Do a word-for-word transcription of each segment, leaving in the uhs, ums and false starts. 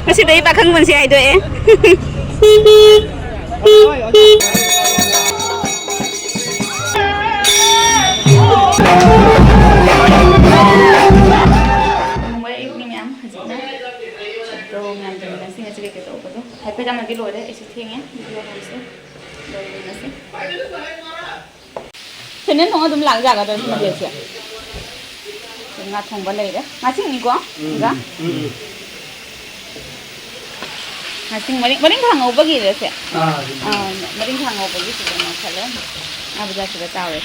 ꯉꯁꯤꯗꯒꯤ ꯄꯥꯈꯪ ꯄꯨꯟꯁꯤ ꯍꯥꯏꯗꯣꯛꯑꯦ꯫ ꯃꯌꯥꯝ ꯍꯧꯖꯤꯛꯅ ꯑꯗꯣ ꯃꯌꯥꯝ ꯇꯧꯃꯤꯟꯅꯁꯤ꯫ ꯉꯁꯤ ꯀꯩꯀꯩ ꯇꯧꯕꯗꯣ ꯍꯥꯏꯐꯦꯠ ꯑꯃꯗꯤ ꯂꯣꯏꯔꯦ꯫ ꯑꯩꯁꯨ ꯊꯦꯡꯉꯦ ꯚꯤꯗꯤꯑꯣ ꯍꯥꯡꯁꯦ꯫ ꯑꯗꯣ ꯌꯦꯡꯉꯁꯤ꯫ ꯁꯦꯟꯗꯦꯟ ꯊꯣꯡ ꯑꯗꯨꯝ ꯂꯥꯛ ꯌꯥꯒꯗ꯭ꯔꯥ ꯁꯤ ꯃꯊꯦꯜꯁꯦ? ꯉꯥ ꯊꯣꯡꯕ ꯂꯩꯔꯦ꯫ ꯉꯥꯁꯤꯡꯅꯤꯀꯣ? ꯎꯝ, ꯎꯝ, ꯎꯝ꯫ ꯉꯥꯁꯤꯡ ꯃꯔꯤꯡ, ꯃꯔꯤꯡꯈꯥ ꯉꯧꯕꯒꯤꯔꯁꯦ? ꯑꯥ, ꯑꯗꯨꯝ꯫ ꯑꯥ, ꯃꯔꯤꯡꯈꯥ ꯉꯧꯕꯒꯤꯁꯤꯗ ꯉꯧꯁꯜꯂꯦ꯫ ꯉꯥ ꯕꯖꯥꯔꯁꯤꯗ ꯇꯥꯎꯔꯦ꯫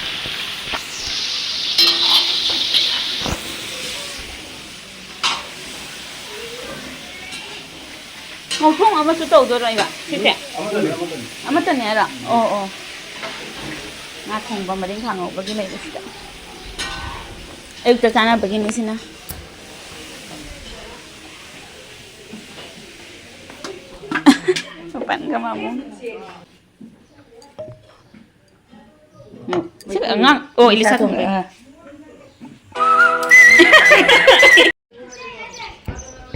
ꯉꯧꯊꯣꯡ ꯑꯃꯁꯨ ꯇꯧꯗꯣꯏꯔꯣ ꯏꯃꯥ? ꯁꯤꯁꯦ? ꯑꯃꯠꯇꯅꯦ, ꯑꯃꯠꯇꯅꯦ꯫ ꯑꯃꯠꯇꯅꯦ ꯍꯥꯏꯔꯣ? ꯑꯣ, ꯑꯣ꯫ ꯉꯥ ꯊꯣꯡꯕ ꯃꯔꯤꯡꯈꯥ ꯉꯧꯕꯒꯤ ꯂꯩꯕꯁꯤꯗ꯫ ꯑꯌꯨꯛꯇ ꯆꯥꯅꯕꯒꯤꯅꯤ ꯁꯤꯅ꯫ ꯃꯄꯥꯟꯒ ꯃꯃꯣ꯫ ꯁꯤ ꯑꯉꯥꯡ, ꯑꯣ, ꯏꯂꯤꯁꯥ ꯊꯣꯡꯕ꯫ ꯑꯥ꯫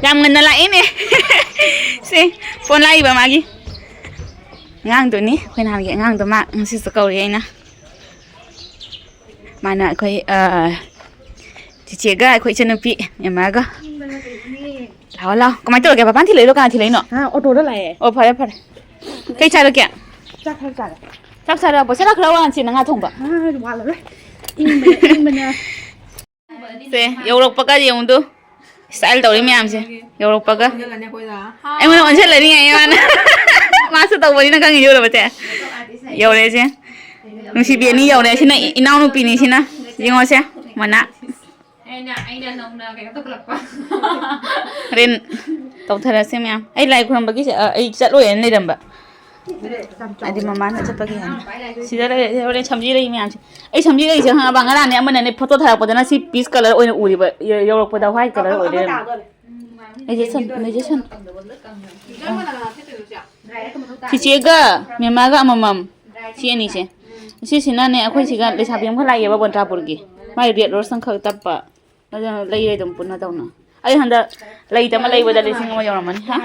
ꯌꯥꯝ ꯉꯟꯅ ꯂꯥꯛꯑꯦꯅꯦ꯫ ꯁꯦ, ꯐꯣꯟ ꯂꯥꯛꯏꯕ ꯃꯥꯒꯤ꯫ ꯑꯉꯥꯡꯗꯨꯅꯤ, ꯑꯩꯈꯣꯏ ꯅꯍꯥꯟꯒꯤ ꯑꯉꯥꯡꯗꯣ, ꯃꯥ ꯉꯁꯤꯁꯨ ꯀꯧꯔꯤ ꯑꯩꯅ꯫ ꯃꯥꯅ ꯑꯩꯈꯣꯏ, ꯑ, ꯆꯤꯆꯦꯒ ꯑꯩꯈꯣꯏ ꯏꯆꯟꯅꯨꯄꯤ ꯑꯦꯝꯃꯥꯒ꯫ ꯂꯥꯛꯑꯣ, ꯂꯥꯛꯑꯣ꯫ ꯀꯃꯥꯏꯅ ꯇꯧꯔꯒꯦ? ꯄꯥꯄꯥꯅ ꯊꯤꯜꯂꯛꯏꯔꯣ? ꯀꯅꯥ ꯊꯤꯜꯂꯛꯏꯅꯣ? ꯍꯥ, ꯑꯣꯇꯣꯗ ꯂꯥꯛꯑꯦ꯫ ꯑꯣ, ꯐꯔꯦ, ꯐꯔꯦ꯫ ꯀꯩ ꯆꯥꯔꯛꯀꯦ? ꯆꯥꯛ ꯈꯔ ꯆꯥꯔꯦ꯫ ꯆꯥꯛ ꯆꯥꯔꯕꯣ? ꯆꯔꯥ ꯈꯔ ꯋꯥꯟꯁꯦ, ꯅꯪ ꯉꯥ ꯊꯣꯡꯕ꯫ ꯑꯥ, ꯋꯥꯠꯂꯔꯣꯏ꯫ ꯏꯪꯕꯅ, ꯏꯪꯕꯅ꯫ ꯁꯦ, ꯌꯧꯔꯛꯄꯒ ꯌꯦꯡꯉꯨꯗꯨ꯫ ꯏꯁꯇꯥꯏꯜ ꯇꯧꯔꯤ ꯃꯌꯥꯝꯁꯦ꯫ ꯌꯧꯔꯛꯄꯒ꯫ ꯑꯣꯟꯁꯤꯜꯂꯅꯤ ꯑꯩꯈꯣꯏꯗ꯫ ꯍꯥ꯫ ꯑꯩꯉꯣꯟꯗ ꯑꯣꯟꯁꯤꯜꯂꯅꯤ ꯍꯥꯏꯌꯦ ꯃꯥꯅ꯫ ꯃꯥꯁꯨ ꯇꯧꯕꯅꯤꯅ ꯈꯪꯉꯤ ꯌꯧꯔꯕꯁꯦ꯫ ꯌꯧꯔꯦꯁꯦ꯫ ꯅꯨꯡꯁꯤꯕꯤ ꯑꯅꯤ ꯌꯧꯔꯦ꯫ ꯁꯤꯅ ꯏꯅꯥꯎꯅꯨꯄꯤꯅꯤ ꯁꯤꯅ꯫ ꯌꯦꯡꯉꯣꯁꯦ꯫ ꯃꯅꯥ꯫ ꯑꯩꯅ ꯑꯩꯅ ꯅꯧꯅ ꯀꯩꯅꯣ ꯇꯧꯈꯠꯂꯛꯄ꯫ ꯍꯣꯔꯦꯟ ꯇꯧꯊꯔꯁꯦ ꯃꯌꯥꯝ꯫ ꯑꯩ ꯂꯥꯏ ꯈꯨꯔꯨꯝꯕꯒꯤꯁꯦ, ꯑ, ꯑꯩ ꯆꯠꯂꯣꯏꯅ ꯂꯩꯔꯝꯕ꯫ ꯍꯥꯏꯗꯤ ꯃꯃꯥꯅ ꯆꯠꯄꯒꯤ ꯍꯥꯏꯅ꯫ ꯁꯤꯗ ꯂꯩꯔꯦ, ꯍꯣꯔꯦꯟ ꯁꯝꯖꯤ ꯂꯩ ꯃꯌꯥꯝꯁꯦ꯫ ꯑꯩ ꯁꯝꯖꯤ ꯂꯩꯁꯦ ꯈꯪꯉꯕ? ꯉꯔꯥꯡꯅꯦ ꯑꯃꯅꯅꯦ ꯐꯣꯇꯣ ꯊꯥꯔꯛꯄꯗꯅ ꯁꯤ ꯄꯤꯁ ꯀꯂꯔ ꯑꯣꯏꯅ ꯎꯔꯤꯕ, ꯌ-, ꯌꯧꯔꯛꯄꯗ ꯋꯥꯏꯠ ꯀꯂꯔ ꯑꯣꯏ ꯂꯩꯔꯝꯃꯦ꯫ ꯅꯦꯖꯦꯁꯟ, ꯅꯦꯖꯦꯁꯟ꯫ ꯆꯤꯆꯦꯒ ꯃꯦꯃꯥꯒ ꯑꯃꯃꯝ꯫ ꯁꯤ ꯑꯅꯤꯁꯦ꯫ ꯁꯤꯁꯤꯅꯅꯦ, ꯑꯩꯈꯣꯏ ꯁꯤꯒ ꯂꯩꯁꯥꯕꯤ ꯑꯃꯈꯛ ꯂꯥꯛꯏꯌꯦꯕ ꯕꯣꯟꯇ꯭ꯔꯥꯄꯨꯔꯒꯤ꯫ ꯃꯥꯏ ꯔꯦꯠ ꯔꯣꯁ ꯑꯃꯈꯛ ꯇꯞꯄ꯫ ꯑꯗꯨꯅ ꯂꯩꯔꯦ ꯑꯗꯨꯝ ꯄꯨꯟꯅ ꯇꯧꯅ꯫ ꯑꯩ ꯍꯟꯗꯛ ꯂꯩꯇ ꯑꯃ ꯂꯩꯕꯗ ꯂꯤꯁꯤꯡ ꯑꯃ ꯌꯧꯔꯝꯃꯅꯤ꯫ ꯍꯥ?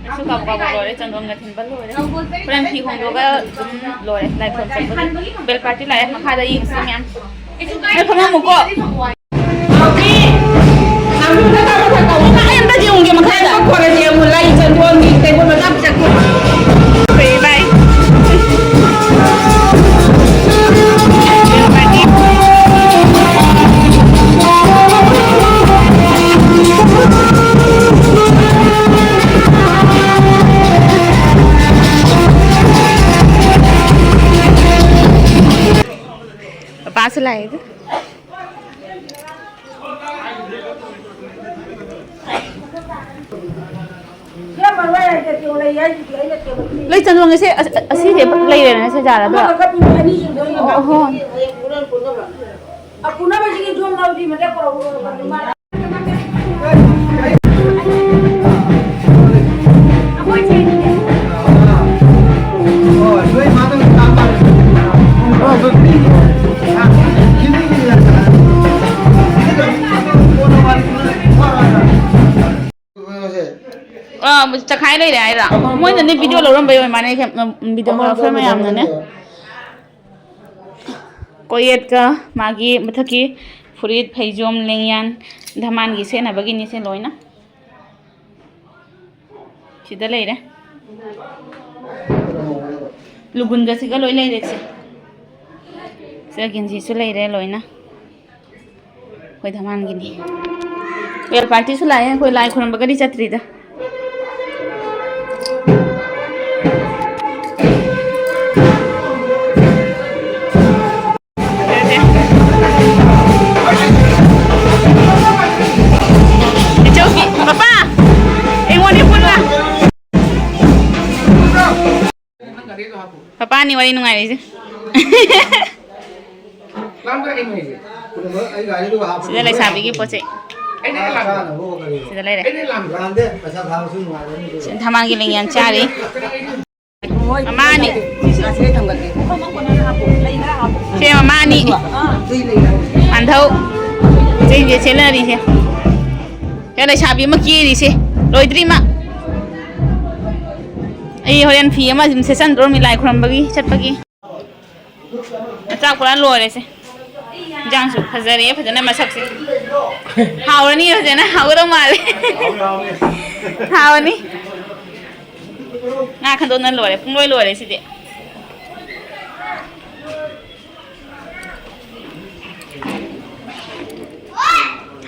ꯑꯩꯁꯨ ꯀꯥꯕꯛ ꯀꯥꯕꯛ ꯂꯣꯏꯔꯦ, ꯆꯟꯗꯣꯟꯒ ꯊꯤꯟꯕ ꯂꯣꯏꯔꯦ꯫ ꯍꯣꯔꯦꯟ ꯐꯤ ꯍꯣꯡꯗꯣꯛꯑꯒ ꯑꯗꯨꯝ ꯂꯣꯏꯔꯦ꯫ ꯂꯥꯏ ꯈꯨꯔꯨꯝ ꯆꯠꯄꯒꯤ꯫ ꯕꯦꯜ ꯄꯥꯔꯇꯤ ꯂꯥꯛꯑꯦ, ꯃꯈꯥꯗ ꯌꯦꯡꯁꯤ ꯃꯌꯥꯝ꯫ ꯅꯣꯏ ꯐꯝꯃꯝꯃꯨꯀꯣ꯫ ꯑꯩ ꯑꯝꯇ ꯌꯦꯡꯉꯨꯒꯦ ꯃꯈꯥꯗ꯫ ꯂꯥꯏ ꯆꯟꯗꯣꯟꯒꯤ ꯇꯦꯕꯜ ꯃꯆꯥ ꯄꯤꯔꯛꯀꯦ꯫ ꯕꯥꯏ ꯕꯥꯏ꯫ ꯄꯥꯄꯥꯁꯨ ꯂꯥꯛꯑꯦ꯫ ꯂꯩ ꯆꯟꯗꯣꯟꯒꯁꯦ ꯑꯁ-, ꯑꯁꯤꯁꯦ ꯂꯩꯔꯦꯅꯦ, ꯁꯦ ꯖꯥꯔꯗꯣ꯫ ꯑꯣ, ꯍꯣꯏ꯫ ꯑꯥ, ꯆꯈꯥꯏ ꯂꯩꯔꯦ ꯍꯥꯏꯔꯣ? ꯃꯣꯏꯅꯅꯦ ꯚꯤꯗꯤꯑꯣ ꯂꯧꯔꯝꯕꯩ ꯑꯣꯏ ꯃꯥꯅꯦ, ꯚꯤꯗꯤꯑꯣꯒ꯭ꯔꯥꯐꯔ ꯃꯌꯥꯝꯅꯅꯦ꯫ ꯀꯣꯌꯦꯠꯀ ꯃꯥꯒꯤ ꯃꯊꯛꯀꯤ ꯐꯨꯔꯤꯠ, ꯐꯩꯖꯣꯝ, ꯂꯦꯡꯌꯥꯟ, ꯙꯃꯥꯟꯒꯤ ꯁꯦꯠꯅꯕꯒꯤꯅꯤ ꯁꯦ ꯂꯣꯏꯅ꯫ ꯁꯤꯗ ꯂꯩꯔꯦ꯫ ꯂꯨꯒꯨꯟꯒꯁꯤꯒ ꯂꯣꯏ ꯂꯩꯔꯦ ꯁꯦ꯫ ꯁꯤꯗ ꯒꯦꯟꯖꯤꯁꯨ ꯂꯩꯔꯦ ꯂꯣꯏꯅ꯫ ꯑꯩꯈꯣꯏ ꯙꯃꯥꯟꯒꯤꯅꯤ꯫ ꯕꯦꯜ ꯄꯥꯔꯇꯤꯁꯨ ꯂꯥꯛꯑꯦ, ꯑꯩꯈꯣꯏ ꯂꯥꯏ ꯈꯨꯔꯨꯝꯕꯒꯗꯤ ꯆꯠꯇ꯭ꯔꯤꯗ꯫ ꯋꯥꯔꯤ ꯅꯨꯡꯉꯥꯏꯔꯤꯁꯦ꯫ ꯁꯤꯗ ꯂꯩꯁꯥꯕꯤꯒꯤ ꯄꯣꯠ ꯆꯩ꯫ ꯁꯤꯗ ꯂꯩꯔꯦ꯫ ꯁꯤꯗ ꯊꯝꯕꯥꯜꯒꯤ ꯂꯦꯡꯌꯥꯟ ꯆꯥꯔꯤ꯫ ꯃꯃꯥꯅꯤ꯫ ꯁꯦ ꯃꯃꯥꯅꯤ꯫ ꯄꯥꯟꯊꯧ꯫ ꯆꯦꯡꯁꯦ ꯁꯦꯠꯅꯔꯤꯁꯦ꯫ ꯁꯤꯗ ꯂꯩꯁꯥꯕꯤ ꯑꯃ ꯀꯦꯔꯤꯁꯦ꯫ ꯂꯣꯏꯗ꯭ꯔꯤꯃ꯫ ꯑꯩ ꯍꯣꯔꯦꯟ ꯐꯤ ꯑꯃ ꯑꯗꯨꯝ ꯁꯦꯠꯆꯟꯗꯣꯔꯝꯃꯤ ꯂꯥꯏ ꯈꯨꯔꯝꯕꯒꯤ ꯆꯠꯄꯒꯤ꯫ ꯆꯥꯛ ꯄꯨꯔꯥ ꯂꯣꯏꯔꯦꯁꯦ꯫ ꯏꯟꯖꯥꯡꯁꯨ ꯐꯖꯔꯦ ꯐꯖꯅ ꯃꯁꯛꯁꯦ꯫ ꯍꯥꯎꯔꯅꯤ ꯐꯖꯅ, ꯍꯥꯎꯒꯗꯧ ꯃꯥꯜꯂꯦ꯫ ꯍꯥꯎꯔꯅꯤ꯫ ꯉꯥ ꯈꯟꯗꯣꯛꯅ ꯂꯣꯏꯔꯦ, ꯄꯨꯡꯂꯣꯏ ꯂꯣꯏꯔꯦ ꯁꯤꯗꯤ꯫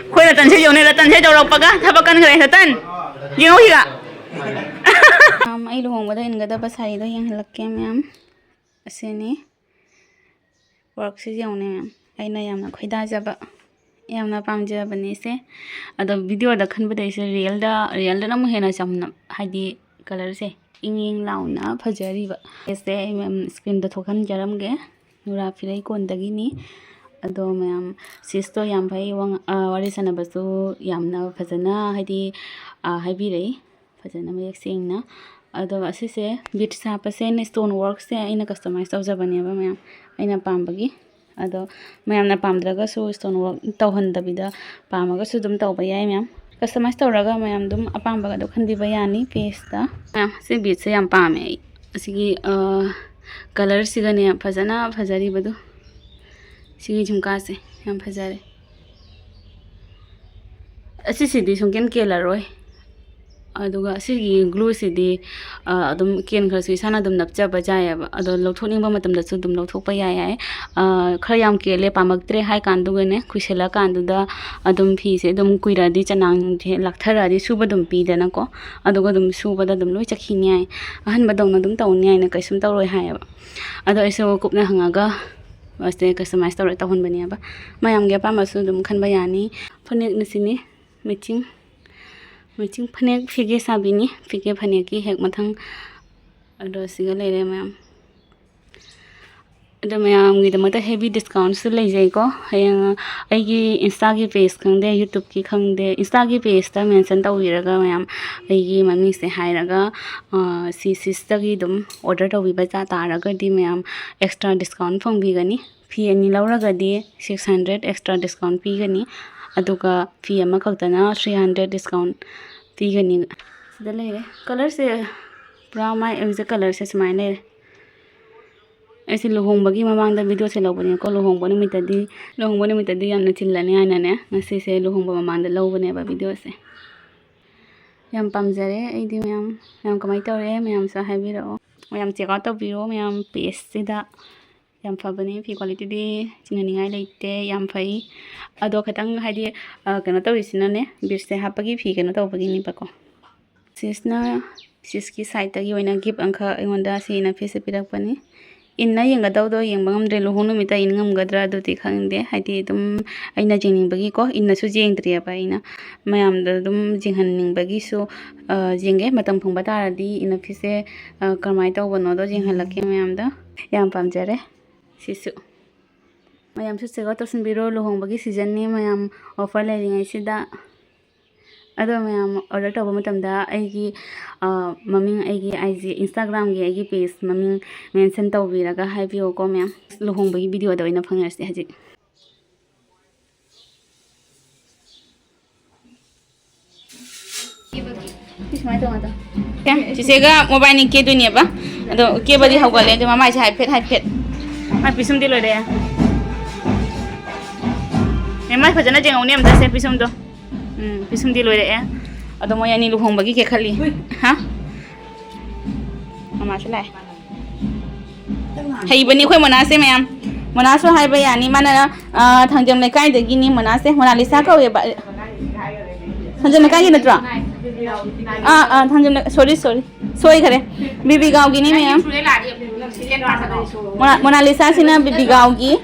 ꯑꯩꯈꯣꯏ ꯔꯇꯟꯁꯦ ꯌꯦꯡꯉꯨꯅꯦ, ꯔꯇꯟꯁꯦ ꯌꯧꯔꯛꯄꯒ ꯊꯕꯛ ꯀꯟꯈ꯭ꯔꯦ꯫ ꯔꯇꯟ, ꯌꯦꯡꯉꯨ ꯁꯤꯒ꯫ ꯃꯌꯥꯝ, ꯑꯩ ꯂꯨꯍꯣꯡꯕꯗ ꯏꯟꯒꯗꯕ ꯁꯥꯔꯤꯗꯣ ꯌꯦꯡꯍꯜꯂꯛꯀꯦ ꯃꯌꯥꯝ꯫ ꯑꯁꯤꯅꯤ꯫ ꯋꯥꯔꯛꯁꯤ ꯌꯦꯡꯉꯨꯅꯦ ꯃꯌꯥꯝ꯫ ꯑꯩꯅ ꯌꯥꯝꯅ ꯈꯣꯏꯗꯥꯖꯕ, ꯌꯥꯝꯅ ꯄꯥꯝꯖꯕꯅꯤ ꯁꯦ꯫ ꯑꯗꯣ ꯚꯤꯗꯤꯑꯣꯗ ꯈꯟꯕꯗꯩꯁꯦ ꯔꯤꯌꯦꯜꯗ, ꯔꯤꯌꯦꯜꯗꯅ ꯑꯃꯨꯛ ꯍꯦꯟꯅ ꯆꯝꯅ, ꯍꯥꯏꯗꯤ ꯀꯂꯔꯁꯦ ꯏꯪ ꯏꯪ ꯂꯥꯎꯅ ꯐꯖꯔꯤꯕ꯫ ꯁꯦ ꯑꯩ ꯃꯌꯥꯝ ꯁ꯭ꯀ꯭ꯔꯤꯟꯗ ꯊꯣꯛꯍꯟꯖꯔꯝꯒꯦ꯫ ꯅꯨꯔꯥ ꯐꯤꯔꯩ ꯀꯣꯟꯗꯒꯤꯅꯤ꯫ ꯑꯗꯣ ꯃꯌꯥꯝ, ꯁꯤꯁꯇꯣ ꯌꯥꯝ ꯐꯩ, ꯋꯥ-, ꯑ, ꯋꯥꯔꯤ ꯁꯥꯟꯅꯕꯁꯨ ꯌꯥꯝꯅ ꯐꯖꯅ, ꯍꯥꯏꯗꯤ, ꯑ, ꯍꯥꯏꯕꯤꯔꯛꯏ꯫ ꯐꯖꯅ ꯃꯌꯦꯛ ꯁꯦꯡꯅ꯫ ꯑꯗꯨꯒ ꯑꯁꯤꯁꯦ beads ꯍꯥꯞꯄꯁꯦ ꯑꯩꯅ stone workꯁꯦ ꯑꯩꯅ customize ꯇꯧꯖꯕꯅꯦꯕ ꯃꯌꯥꯝ, ꯑꯩꯅ ꯄꯥꯝꯕꯒꯤ꯫ ꯑꯗꯣ ꯃꯌꯥꯝꯅ ꯄꯥꯝꯗ꯭ꯔꯒꯁꯨ stone work ꯇꯧꯍꯟꯗꯕꯤꯗ ꯄꯥꯝꯃꯒꯁꯨ ꯑꯗꯨꯝ ꯇꯧꯕ ꯌꯥꯏ ꯃꯌꯥꯝ꯫ Customize ꯇꯧꯔꯒ ꯃꯌꯥꯝ ꯑꯗꯨꯝ ꯑꯄꯥꯝꯕꯒ ꯑꯗꯨꯝ ꯈꯟꯕꯤꯕ ꯌꯥꯅꯤ pageꯇ꯫ ꯃꯌꯥꯝ, ꯁꯤ beadsꯁꯦ ꯌꯥꯝ ꯄꯥꯝꯃꯦ ꯑꯩ꯫ ꯑꯁꯤꯒꯤ, ꯑ, colourꯁꯤꯒꯅꯦ ꯐꯖꯅ ꯐꯖꯔꯤꯕꯗꯨ꯫ ꯁꯤꯒꯤ ꯖꯨꯝꯀꯥꯁꯦ ꯌꯥꯝ ꯐꯖꯔꯦ꯫ ꯑꯁꯤꯁꯤꯗꯤ ꯁꯨꯡꯀꯦꯟ ꯀꯦꯜꯂꯔꯣꯏ꯫ ꯑꯗꯨꯒ ꯑꯁꯤꯒꯤ glueꯁꯤꯗꯤ, ꯑ, ꯑꯗꯨꯝ ꯀꯦꯟꯈ꯭ꯔꯁꯨ ꯏꯁꯥꯅ ꯑꯗꯨꯝ ꯅꯞꯆꯕ ꯌꯥꯏꯑꯕ꯫ ꯑꯗꯣ ꯂꯧꯊꯣꯛꯅꯤꯡꯕ ꯃꯇꯝꯗꯁꯨ ꯑꯗꯨꯝ ꯂꯧꯊꯣꯛꯄ ꯌꯥꯏ ꯍꯥꯏ꯫ ꯑ, ꯈꯔ ꯌꯥꯝ ꯀꯦꯜꯂꯦ, ꯄꯥꯝꯃꯛꯇ꯭ꯔꯦ ꯍꯥꯏ ꯀꯥꯟꯗꯨꯒꯅꯦ, ꯀꯨꯏꯁꯜꯂꯛꯀꯥꯟꯗꯨꯗ ꯑꯗꯨꯝ ꯐꯤꯁꯦ ꯑꯗꯨꯝ ꯀꯨꯏꯔꯛꯑꯗꯤ ꯆꯅꯥꯡꯁꯦ ꯂꯥꯛꯊꯔꯛꯑꯗꯤ ꯁꯨꯕ ꯑꯗꯨꯝ ꯄꯤꯗꯅꯀꯣ꯫ ꯑꯗꯨꯒ ꯑꯗꯨꯝ ꯁꯨꯕꯗ ꯑꯗꯨꯝ ꯂꯣꯏ ꯆꯠꯈꯤꯅꯤ ꯍꯥꯏ꯫ ꯑꯍꯟꯕꯗꯧꯅ ꯑꯗꯨꯝ ꯇꯧꯅꯤ ꯍꯥꯏꯅ ꯀꯩꯁꯨꯝ ꯇꯧꯔꯣꯏ ꯍꯥꯏꯌꯦꯕ꯫ ꯑꯗꯣ ꯑꯩꯁꯨ ꯀꯨꯞꯅ ꯍꯪꯉꯒ ꯃꯁꯦ customize ꯇꯧꯔ ꯇꯧꯍꯟꯕꯅꯦꯕ꯫ ꯃꯌꯥꯝꯒꯤ ꯑꯄꯥꯝꯕꯁꯨ ꯑꯗꯨꯝ ꯈꯟꯕ ꯌꯥꯅꯤ꯫ ꯐꯅꯦꯛꯅ ꯁꯤꯅꯤ, matching, matching ꯐꯅꯦꯛ ꯐꯤꯒꯦ ꯁꯥꯕꯤꯅꯤ꯫ ꯐꯤꯒꯦ ꯐꯅꯦꯛꯀꯤ ꯍꯦꯛ ꯃꯊꯪ꯫ ꯑꯗꯣ ꯁꯤꯒ ꯂꯩꯔꯦ ꯃꯌꯥꯝ꯫ ꯑꯗꯣ ꯃꯌꯥꯝꯒꯤꯗꯃꯛꯇ heavy discountꯁꯨ ꯂꯩꯖꯩꯀꯣ꯫ ꯍꯌꯦꯡ ꯑꯩꯒꯤ Instaꯒꯤ page ꯈꯪꯗꯦ, YouTubeꯀꯤ ꯈꯪꯗꯦ, Instaꯒꯤ pageꯇ mention ꯇꯧꯕꯤꯔꯒ ꯃꯌꯥꯝ ꯑꯩꯒꯤ ꯃꯃꯤꯡꯁꯦ ꯍꯥꯏꯔꯒ, ꯑ, ꯁꯤ ꯁꯤꯁꯇꯒꯤ ꯑꯗꯨꯝ order ꯇꯧꯕꯤꯕ ꯇꯥ-, ꯇꯥꯔꯒꯗꯤ ꯃꯌꯥꯝ extra discount ꯐꯪꯕꯤꯒꯅꯤ꯫ ꯐꯤ ꯑꯅꯤ ꯂꯧꯔꯒꯗꯤ six hundred extra discount ꯄꯤꯒꯅꯤ꯫ ꯑꯗꯨꯒ ꯐꯤ ꯑꯃꯈꯛꯇꯅ three hundred discount ꯄꯤꯒꯅꯤ꯫ ꯁꯤꯗ ꯂꯩꯔꯦ꯫ Colourꯁꯦ ꯄꯨꯔꯥ ꯃꯥꯏ ꯑꯩꯁꯦ colourꯁꯦ ꯁꯨꯃꯥꯏꯅ ꯂꯩꯔꯦ꯫ ꯑꯩꯁꯦ ꯂꯨꯍꯣꯡꯕꯒꯤ ꯃꯃꯥꯡꯗ videoꯁꯦ ꯂꯧꯕꯅꯦꯀꯣ꯫ ꯂꯨꯍꯣꯡꯕ ꯅꯨꯃꯤꯠꯇꯗꯤ, ꯂꯨꯍꯣꯡꯕ ꯅꯨꯃꯤꯠꯇꯗꯤ ꯌꯥꯝꯅ ꯆꯤꯜꯂꯅꯤ ꯍꯥꯏꯅꯅꯦ, ꯉꯁꯤꯁꯦ ꯂꯨꯍꯣꯡꯕ ꯃꯃꯥꯡꯗ ꯂꯧꯕꯅꯦꯕ videoꯁꯦ꯫ ꯌꯥꯝ ꯄꯥꯝꯖꯔꯦ ꯑꯩꯗꯤ ꯃꯌꯥꯝ꯫ ꯃꯌꯥꯝ ꯀꯃꯥꯏꯅ ꯇꯧꯔꯦ? ꯃꯌꯥꯝꯁꯨ ꯍꯥꯏꯕꯤꯔꯛꯑꯣ꯫ ꯃꯌꯥꯝ check out ꯇꯧꯕꯤꯔꯣ ꯃꯌꯥꯝ pageꯁꯤꯗ꯫ ꯌꯥꯝ ꯐꯕꯅꯦ, ꯐꯤ qualityꯗꯤ ꯆꯤꯡꯅꯅꯤꯡꯉꯥꯏ ꯂꯩꯇꯦ, ꯌꯥꯝ ꯐꯩ꯫ ꯑꯗꯣ ꯈꯤꯇꯪ ꯍꯥꯏꯗꯤ, ꯑ, ꯀꯩꯅꯣ ꯇꯧꯔꯤꯁꯤꯅꯅꯦ, beadsꯁꯦ ꯍꯥꯞꯄꯒꯤ ꯐꯤ ꯀꯩꯅꯣ ꯇꯧꯕꯒꯤꯅꯦꯕꯀꯣ꯫ Sisꯅ, sisꯀꯤ sideꯇꯒꯤ ꯑꯣꯏꯅ gift ꯑꯃꯈꯛ ꯑꯩꯉꯣꯟꯗ ꯁꯤ inner pieceꯁꯦ ꯄꯤꯔꯛꯄꯅꯤ꯫ ꯏꯟꯅ ꯌꯦꯡꯒꯗꯧꯗꯣ ꯌꯦꯡꯕ ꯉꯝꯗ꯭ꯔꯦ, ꯂꯨꯍꯣꯡ ꯅꯨꯃꯤꯠꯇ ꯏꯟ ꯉꯝꯒꯗ꯭ꯔꯥ ꯑꯗꯨꯗꯤ ꯈꯪꯗꯦ, ꯍꯥꯏꯗꯤ ꯑꯗꯨꯝ ꯑꯩꯅ ꯌꯦꯡꯅꯤꯡꯕꯒꯤꯀꯣ, ꯏꯟꯅꯁꯨ ꯌꯦꯡꯗ꯭ꯔꯤꯑꯕ ꯑꯩꯅ, ꯃꯌꯥꯝꯗ ꯑꯗꯨꯝ ꯌꯦꯡꯍꯟꯅꯤꯡꯕꯒꯤꯁꯨ, ꯑ, ꯌꯦꯡꯒꯦ, ꯃꯇꯝ ꯐꯪꯕ ꯇꯥꯔꯗꯤ inner pieceꯁꯦ, ꯑ, ꯀꯃꯥꯏꯅ ꯇꯧꯕꯅꯣꯗꯣ ꯌꯦꯡꯍꯜꯂꯛꯀꯦ ꯃꯌꯥꯝꯗ꯫ ꯌꯥꯝ ꯄꯥꯝꯖꯔꯦ ꯁꯤꯁꯨ꯫ ꯃꯌꯥꯝꯁꯨ check out ꯇꯧꯁꯤꯟꯕꯤꯔꯣ, ꯂꯨꯍꯣꯡꯕꯒꯤ seasonꯅꯤ ꯃꯌꯥꯝ, offer ꯂꯩꯔꯤꯉꯩꯁꯤꯗ꯫ ꯑꯗꯣ ꯃꯌꯥꯝ order ꯇꯧꯕ ꯃꯇꯝꯗ ꯑꯩꯒꯤ, ꯑ, ꯃꯃꯤꯡ, ꯑꯩꯒꯤ IG, Instagramꯒꯤ ꯑꯩꯒꯤ page ꯃꯃꯤꯡ mention ꯇꯧꯕꯤꯔꯒ ꯍꯥꯏꯕꯤꯌꯨꯀꯣ ꯃꯌꯥꯝ꯫ ꯂꯨꯍꯣꯡꯕꯒꯤ videoꯗ ꯑꯣꯏꯅ ꯐꯪꯅꯔꯁꯦ ꯍꯧꯖꯤꯛ꯫ ꯁꯤ ꯁꯨꯃꯥꯏꯅ ꯇꯧ ꯉꯥꯛꯇꯪ꯫ ꯑꯦ, ꯆꯤꯆꯦꯒ ꯃꯣꯕꯥꯏꯅꯤ ꯀꯦꯗꯣꯏꯅꯦꯕ꯫ ꯑꯗꯣ ꯀꯦꯕꯗꯤ ꯍꯧꯒꯠꯂꯦ꯫ ꯑꯗꯣ ꯃꯃꯥꯏꯁꯦ ꯍꯥꯏꯐꯦꯠ ꯍꯥꯏꯐꯦꯠ꯫ ꯃꯥꯏ ꯄꯤꯁꯨꯝꯗꯤ ꯂꯣꯏꯔꯦ꯫ ꯑꯦ, ꯃꯥꯏ ꯐꯖꯅ ꯌꯦꯡꯍꯧꯅꯦ ꯑꯝꯇ ꯁꯦ, ꯄꯤꯁꯨꯝꯗꯣ꯫ ꯎꯝ, ꯄꯤꯁꯨꯝꯗꯤ ꯂꯣꯏꯔꯛꯑꯦ꯫ ꯑꯗꯣ ꯃꯣꯏ ꯑꯅꯤ ꯂꯨꯍꯣꯡꯕꯒꯤ ꯀꯦꯈꯠꯂꯤ꯫ ꯍꯥ? ꯃꯃꯥꯁꯨ ꯂꯥꯛꯑꯦ꯫ ꯍꯩꯕꯅꯤ ꯑꯩꯈꯣꯏ ꯃꯣꯅꯥꯁꯦ ꯃꯌꯥꯝ꯫ ꯃꯣꯅꯥꯁꯨ ꯍꯥꯏꯕ ꯌꯥꯅꯤ꯫ ꯃꯥꯅ, ꯑ, ꯊꯥꯡꯖꯝ ꯂꯩꯀꯥꯏꯗꯒꯤꯅꯤ꯫ ꯃꯣꯅꯥꯁꯦ ꯃꯣꯅꯥꯂꯤꯁꯥ ꯀꯧꯋꯦꯕ꯫ ꯊꯥꯡꯖꯝ ꯂꯩꯀꯥꯏꯒꯤ ꯅꯠꯇ꯭ꯔꯣ? ꯑꯥ, ꯑꯥ, ꯊꯥꯡꯖꯝ ꯂꯩ-, sorry, sorry, ꯁꯣꯏꯈꯔꯦ꯫ ꯕꯤꯕꯤꯒꯥꯎꯒꯤꯅꯤ ꯃꯌꯥꯝ꯫ ꯃꯣꯅꯥ-, ꯃꯣꯅꯥꯂꯤꯁꯥꯁꯤꯅ ꯕꯤꯕꯤꯒꯥꯎꯒꯤ꯫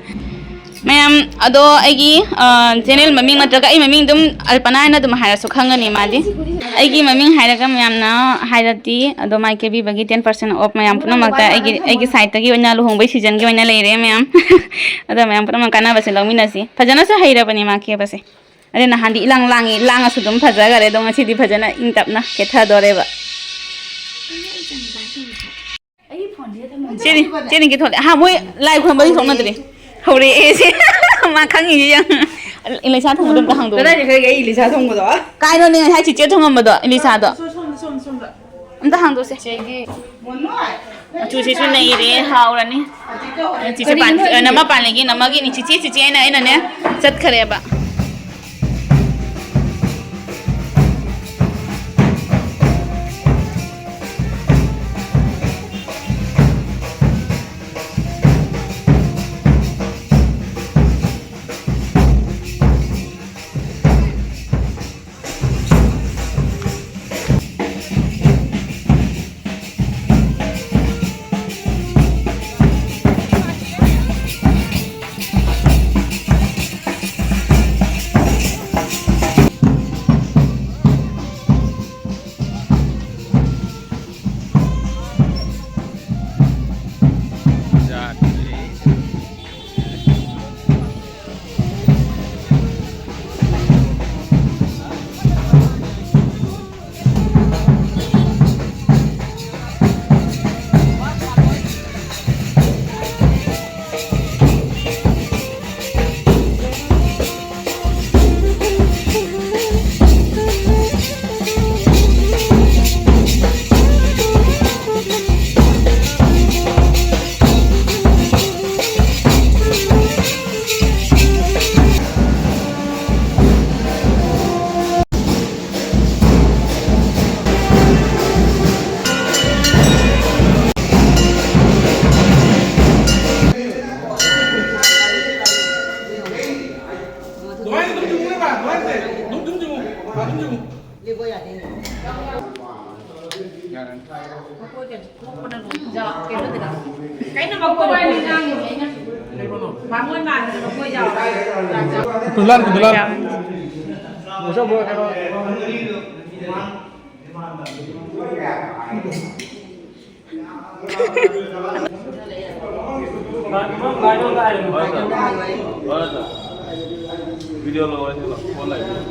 ꯃꯌꯥꯝ, ꯑꯗꯣ ꯑꯩꯒꯤ, ꯑ, channel ꯃꯃꯤꯡ ꯅꯠꯇ꯭ꯔꯒ ꯑꯩ ꯃꯃꯤꯡ ꯑꯗꯨꯝ ꯑꯜꯄꯅꯥ ꯍꯥꯏꯅ ꯑꯗꯨꯝ ꯍꯥꯏꯔꯁꯨ ꯈꯪꯒꯅꯤ ꯃꯥꯗꯤ꯫ ꯑꯩꯒꯤ ꯃꯃꯤꯡ ꯍꯥꯏꯔꯒ ꯃꯌꯥꯝꯅ ꯍꯥꯏꯔꯗꯤ ꯑꯗꯣ ꯃꯥꯏ ꯀꯦꯕꯤꯕꯒꯤ ten percent off ꯃꯌꯥꯝ ꯄꯨꯝꯅꯃꯛꯇ ꯑꯩꯒꯤ, ꯑꯩꯒꯤ sideꯇꯒꯤ ꯑꯣꯏꯅ ꯂꯨꯍꯣꯡꯕꯩ seasonꯒꯤ ꯑꯣꯏꯅ ꯂꯩꯔꯦ ꯃꯌꯥꯝ꯫ ꯑꯗꯣ ꯃꯌꯥꯝ ꯄꯨꯝꯅꯃꯛ ꯀꯥꯟꯅꯕꯁꯦ ꯂꯧꯃꯤꯟꯅꯁꯤ꯫ ꯐꯖꯅꯁꯨ ꯍꯩꯔꯕꯅꯦ ꯃꯥ ꯀꯦꯕꯁꯦ꯫ ꯑꯗꯩ ꯅꯍꯥꯟꯗꯤ ꯏꯂꯥꯡ ꯂꯥꯡꯉꯤ, ꯂꯥꯡꯉꯁꯨ ꯑꯗꯨꯝ ꯐꯖꯈꯔꯦ꯫ ꯑꯗꯣ ꯉꯁꯤꯗꯤ ꯐꯖꯅ ꯏꯪ ꯇꯞꯅ ꯀꯦꯊꯗꯣꯔꯦꯕ꯫ ꯆꯦꯅꯤ, ꯆꯦꯅꯤ ꯀꯦꯊꯣꯛꯂꯦ꯫ ꯍꯥ, ꯃꯣꯏ ꯂꯥꯏ ꯈꯨꯔꯨꯝꯕꯗꯤ ꯊꯣꯛꯅꯗ꯭ꯔꯤ꯫ ꯍꯧꯔꯛꯑꯦ ꯁꯤ꯫ ꯃꯥ ꯈꯪꯉꯤꯁꯦ ꯌꯦꯡ꯫ ꯏꯂꯤꯁꯥ ꯊꯣꯡꯕꯗꯣ ꯑꯝꯇ ꯍꯥꯡꯗꯣꯛꯎ꯫ ꯀꯗꯥꯏꯗ ꯈꯪꯒꯦ ꯑꯩ ꯏꯂꯤꯁꯥ ꯊꯣꯡꯕꯗꯣ? ꯀꯥꯏꯅꯣꯅꯦ ꯉꯁꯥꯏ ꯆꯤꯆꯦ ꯊꯣꯡꯉꯝꯕꯗꯣ, ꯏꯂꯤꯁꯥꯗꯣ? ꯁꯣꯝꯗ, ꯁꯣꯝꯗ, ꯁꯣꯝꯗ꯫ ꯑꯝꯇ ꯍꯥꯡꯗꯣꯛꯁꯦ꯫ ꯆꯦꯒꯤ ꯃꯆꯨꯁꯤꯁꯨ ꯅꯩꯔꯦ, ꯍꯥꯎꯔꯅꯤ꯫ ꯆꯤꯆꯦ ꯄꯥꯟ-, ꯀꯔꯤꯅꯣ ꯑ, ꯅꯃ ꯄꯥꯜꯂꯤꯒꯤ, ꯅꯃꯒꯤꯅꯤ꯫ ꯆꯤꯆꯦ, ꯆꯤꯆꯦ ꯍꯥꯏꯅ ꯑꯩꯅꯅꯦ ꯆꯠꯈꯔꯦꯕ꯫ ꯕꯥꯃꯣꯟ ꯃꯥꯟꯗꯅ ꯃꯈꯣꯏ ꯌꯥꯎꯔꯦ꯫ ꯀꯨꯟꯗ꯭ꯔꯥ, ꯀꯨꯟꯗ꯭ꯔꯥ꯫ Video ꯂꯧꯔꯁꯤ ꯂꯥꯎ, phone ꯂꯥꯛꯑꯦ꯫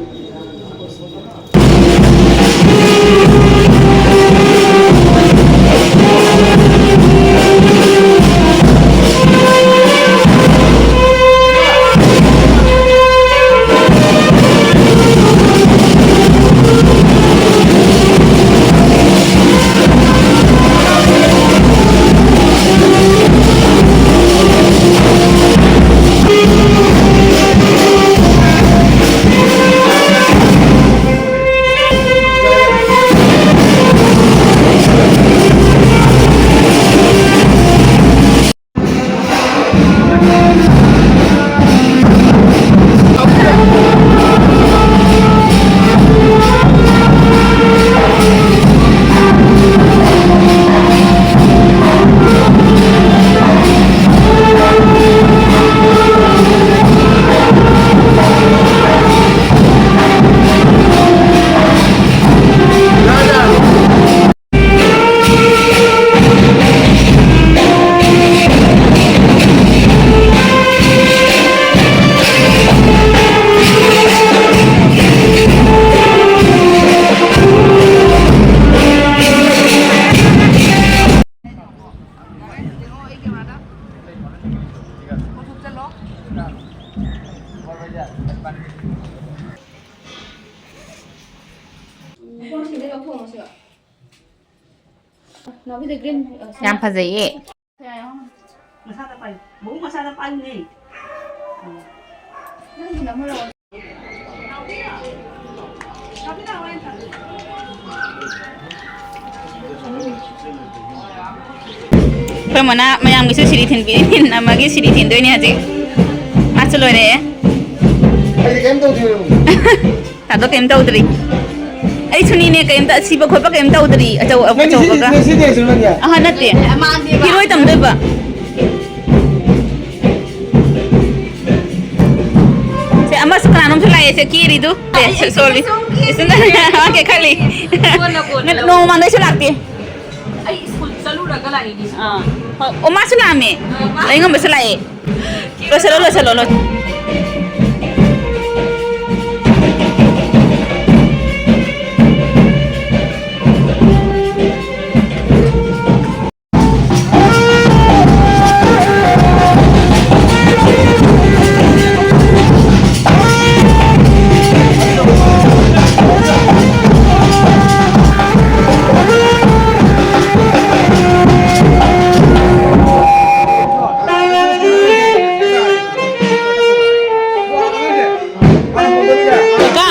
ꯌꯥꯝ ꯐꯖꯩꯌꯦ꯫ ꯃꯁꯥꯗ ꯄꯥꯏ꯫ ꯃꯕꯨꯛ ꯃꯁꯥꯗ ꯄꯥꯏꯅꯦ꯫ ꯑꯩꯈꯣꯏ ꯃꯣꯅꯥ ꯃꯌꯥꯝꯒꯤꯁꯨ ꯁꯤꯔꯤ ꯊꯤꯟꯕꯤꯔꯤ, ꯊꯤꯟ ꯑꯃꯒꯤ ꯁꯤꯔꯤ ꯊꯤꯟꯗꯣꯏꯅꯦ ꯍꯧꯖꯤꯛ꯫ ꯃꯥꯁꯨ ꯂꯣꯏꯔꯛꯑꯦ꯫ ꯑꯩꯗꯤ ꯀꯩꯝ ꯇꯧꯗꯦ꯫ ꯇꯥꯗꯣ ꯀꯩꯝ ꯇꯧꯗ꯭ꯔꯤ꯫ ꯑꯩꯁꯨꯅꯤꯅꯦ, ꯀꯩꯝꯇ ꯁꯤꯕ ꯈꯣꯠꯄ ꯀꯩꯝ ꯇꯧꯗ꯭ꯔꯤ꯫ ꯑꯆꯧ-, ꯅꯪꯗꯤ ꯁꯤ-, ꯑꯆꯧꯕꯒ꯫ ꯅꯪ ꯁꯤ ꯗ꯭ꯔꯦꯁꯁꯨ ꯅꯪꯒꯤ? ꯑꯍ, ꯅꯠꯇꯦ꯫ ꯏꯔꯣꯏ ꯇꯝꯗꯣꯏꯕ꯫ ꯑꯁ, ꯀꯅꯥꯅꯣꯝꯁꯨ ꯂꯥꯛꯑꯦ, ꯁꯦ ꯀꯦꯔꯤꯗꯨ꯫ ꯑꯦ, ꯑꯩ ꯁꯣ-, ꯁꯣꯔꯤ꯫ ꯁꯣꯝꯒꯤ ꯏꯆꯟ ꯀꯣꯟꯅ, ꯀꯣꯟꯅ꯫ ꯅꯣꯡꯃ ꯃꯥꯡꯗꯩꯁꯨ ꯂꯥꯛꯇꯦ꯫ ꯑꯩ ꯁ꯭ꯀꯨꯜ ꯆꯠꯂꯨꯔꯒ ꯂꯥꯛꯏꯅꯤ꯫ ꯑꯥ꯫ ꯍꯣꯏ꯫ ꯑꯣ, ꯃꯥꯁꯨ ꯂꯥꯛꯑꯝꯃꯦ꯫ ꯑꯥ, ꯃꯥ ꯂꯥꯛꯏꯉꯝꯕꯁꯨ ꯂꯥꯛꯑꯦ꯫ ꯂꯣꯏꯁꯤꯜꯂꯣ, ꯂꯣꯏꯁꯤꯜꯂꯣ, ꯂꯣꯏ-, ꯀꯀꯥ꯫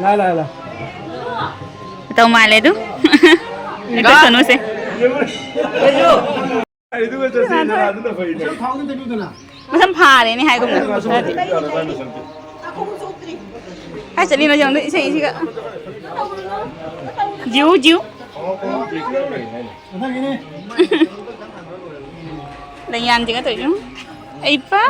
ꯂꯥ, ꯂꯥ, ꯂꯥ꯫ ꯇꯧ ꯃꯥꯜꯂꯦ ꯑꯗꯨ꯫ ꯍꯦꯛꯇ ꯁꯣꯅꯨꯁꯦ꯫ ꯃꯁꯝ ꯐꯥꯔꯦꯅꯦ ꯍꯥꯏꯒꯨꯝꯅ꯫ ꯈꯔꯗꯤ꯫ ꯆꯠꯂꯤꯅꯣ ꯌꯦꯡꯉꯨꯅꯦ ꯏꯁꯩꯁꯤꯒ꯫ ꯖꯤꯎ, ꯖꯤꯎ꯫ ꯂꯩꯌꯥꯟꯁꯤꯒ ꯇꯧꯔꯤꯁꯤ꯫ ꯑꯩ ꯄꯥ꯫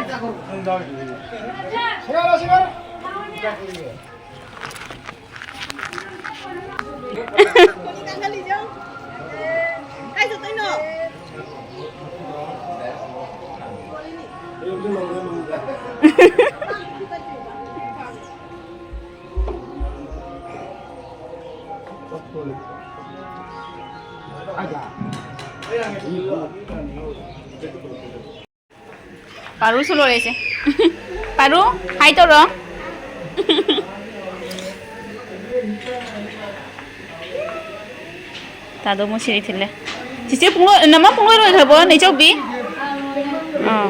ꯄꯥꯔꯨꯁꯨ ꯂꯣꯏꯔꯦꯁꯦ꯫ ꯄꯥꯔꯨ, ꯍꯥꯏ ꯇꯧꯔꯣ꯫ ꯇꯥꯗꯣ ꯃꯣꯏ ꯁꯤꯔꯤ ꯊꯤꯜꯂꯦ꯫ ꯆꯤꯆꯦ ꯄꯨꯡꯂꯣꯏ, ꯅꯃ ꯄꯨꯡꯂꯣꯏ ꯂꯣꯏꯈ꯭ꯔꯕꯣ, ꯅꯦꯆꯧꯕꯤ? ꯑꯥ꯫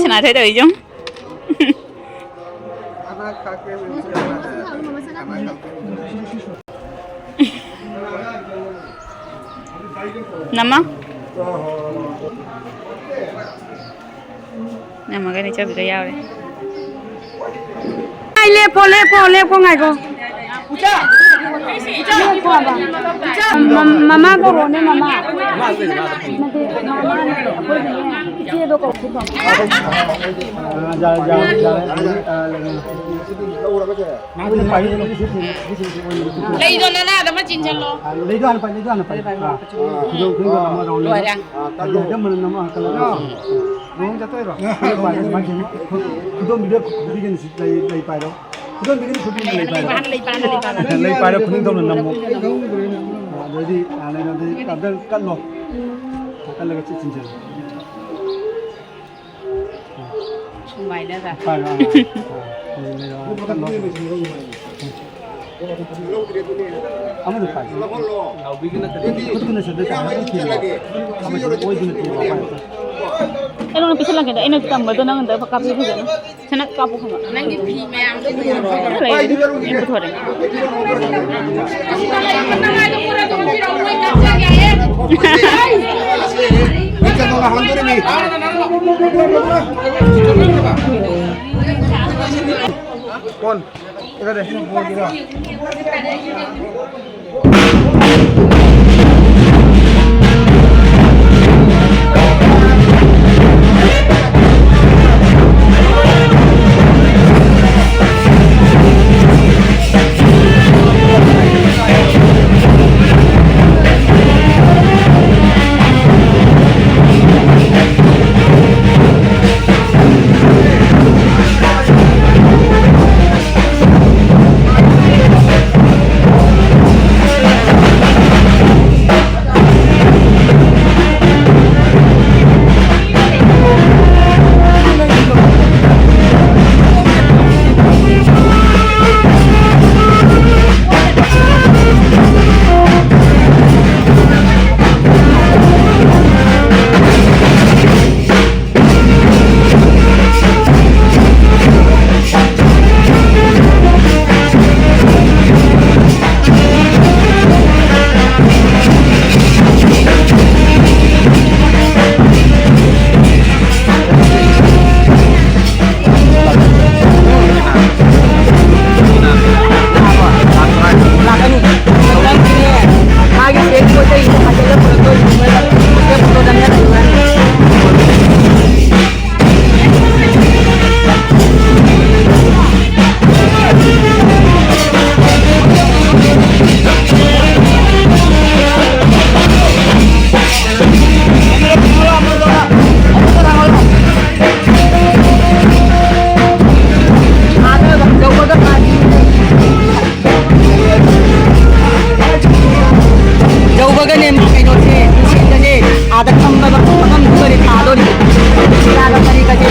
ꯁꯅꯥꯊꯣꯏ ꯇꯧꯔꯤꯁꯦ ꯌꯦꯡꯉꯨ꯫ ꯅꯃ꯫ ꯅꯃꯒ ꯅꯦꯆꯧꯕꯤꯒ ꯌꯥꯎꯔꯦ꯫ ꯑꯩ ꯂꯦꯞꯄꯣ, ꯂꯦꯞꯄꯣ, ꯂꯦꯞꯄꯣ, ꯉꯥꯏꯈꯣ꯫ ꯂꯦꯞꯄꯣꯕ꯫ ꯃ-, ꯃꯃꯥ ꯀꯧꯔꯣꯅꯦ, ꯃꯃꯥ꯫ ꯅꯠꯇꯦ, ꯃꯃꯥꯅꯦ꯫ ꯑꯩꯈꯣꯏꯒꯤꯅꯦ, ꯏꯆꯦꯗꯣ ꯀꯧ꯫ ꯂꯩꯗꯣ ꯅꯅꯥꯗ ꯑꯃ ꯆꯤꯟꯁꯤꯜꯂꯣ꯫ ꯂꯩꯗꯣ ꯍꯥꯟꯅ ꯄꯥꯏ, ꯂꯩꯗꯣ ꯍꯥꯟꯅ ꯄꯥꯏ꯫ ꯑꯥ, ꯈꯨꯗꯣꯝ, ꯈꯨꯗꯣꯝ ꯑꯃ ꯔꯥꯎꯟ ꯂꯣꯏꯔꯦ꯫ ꯂꯣꯏꯔꯦ꯫ ꯑꯗꯨ ꯍꯥꯏꯐꯦꯠ ꯃꯅꯝ ꯑꯃ ꯍꯥꯞꯀꯠꯂꯒ꯫ ꯂꯨꯍꯣꯡ ꯆꯠꯇꯣꯏꯔꯣ? ꯂꯩ ꯄꯥꯏꯔꯣ, ꯁꯨꯃꯥꯏꯅ ꯁꯦꯝꯃꯤ꯫ ꯈꯨꯗꯣꯝꯕꯤꯗ ꯈꯨꯗꯤꯒꯤꯅ ꯁꯤ ꯂꯩ, ꯂꯩ ꯄꯥꯏꯔꯣ꯫ ꯈꯨꯗꯣꯝꯕꯤꯒꯤꯅ ꯈꯨꯗꯤꯒꯤꯅ ꯂꯩ ꯄꯥꯏꯔꯣ꯫ ꯂꯩ ꯄꯥꯏꯔꯣ, ꯈꯨꯗꯤꯡ ꯇꯧꯅ ꯅꯝꯃꯣ꯫ ꯑꯗꯩꯗꯤ, ꯑꯥ, ꯂꯩꯔꯣ, ꯑꯗꯩ ꯑꯝꯇꯪ ꯀꯠꯂꯣ꯫ ꯀꯠꯂꯒ ꯆꯤꯟꯁꯤꯜꯂꯣ꯫ ꯁꯨꯃꯥꯏꯅꯒ꯫ ꯄꯥꯏꯔꯣ, ꯑꯥ, ꯑꯥ, ꯑꯥ, ꯂꯩꯔꯣ, ꯀꯠꯂꯣ꯫ ꯑꯃꯗ ꯄꯥꯏ꯫ ꯈꯨꯠꯇꯨꯅ ꯁꯤꯗ ꯇꯥꯔꯒ ꯑꯗꯨꯝ ꯊꯦꯡꯉꯣ꯫ ꯑꯃꯁꯤꯅ ꯑꯣꯏꯗꯨꯅ ꯊꯦꯡꯉꯣ, ꯄꯥꯏ꯫ ꯑꯩ ꯅꯉꯣꯟꯗ ꯄꯤꯁꯜꯂꯛꯀꯦꯗ, ꯑꯩꯅ ꯇꯝꯕꯗꯣ ꯅꯪ ꯑꯝꯇ ꯀꯥꯞꯄꯤꯌꯨ ꯐꯖꯅ꯫ ꯁꯅꯥ ꯀꯥꯞꯄꯨ ꯈꯪꯕ꯫ ꯅꯪꯒꯤ ꯐꯤ ꯃꯌꯥꯝꯗꯣ ꯂꯩꯔꯦ꯫ ꯑꯩ ꯄꯨꯊꯣꯔꯦ꯫ ꯀꯣꯟ? ꯌꯧꯕꯒꯅꯦ ꯀꯩꯅꯣꯁꯦ, ꯅꯨꯡꯁꯤꯠꯀꯅꯦ, ꯑꯥꯗ ꯐꯝꯕ ꯃꯐꯝꯗꯨꯒꯅꯦ ꯊꯥꯗꯣꯔꯤ꯫ ꯆꯥꯒ ꯀꯔꯤꯒꯁꯦ꯫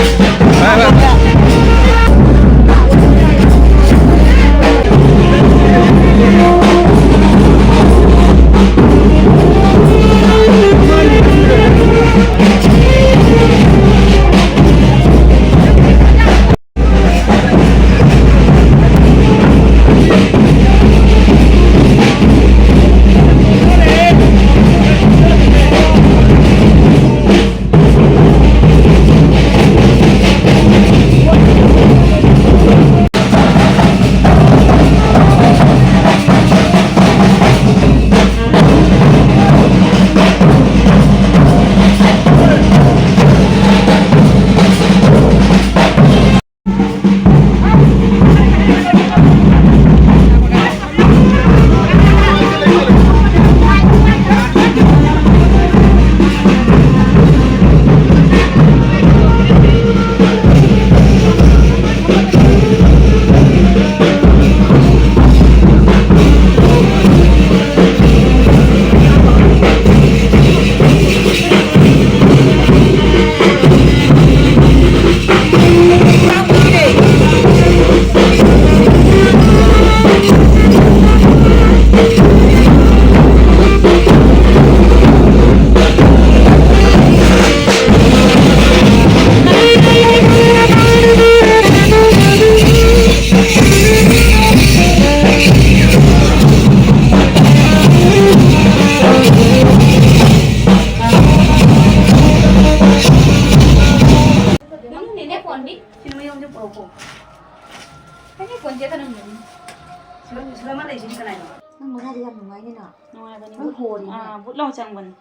ꯑꯥ, ꯕꯨꯠ ꯂꯥꯎ ꯆꯪꯕꯅꯤ꯫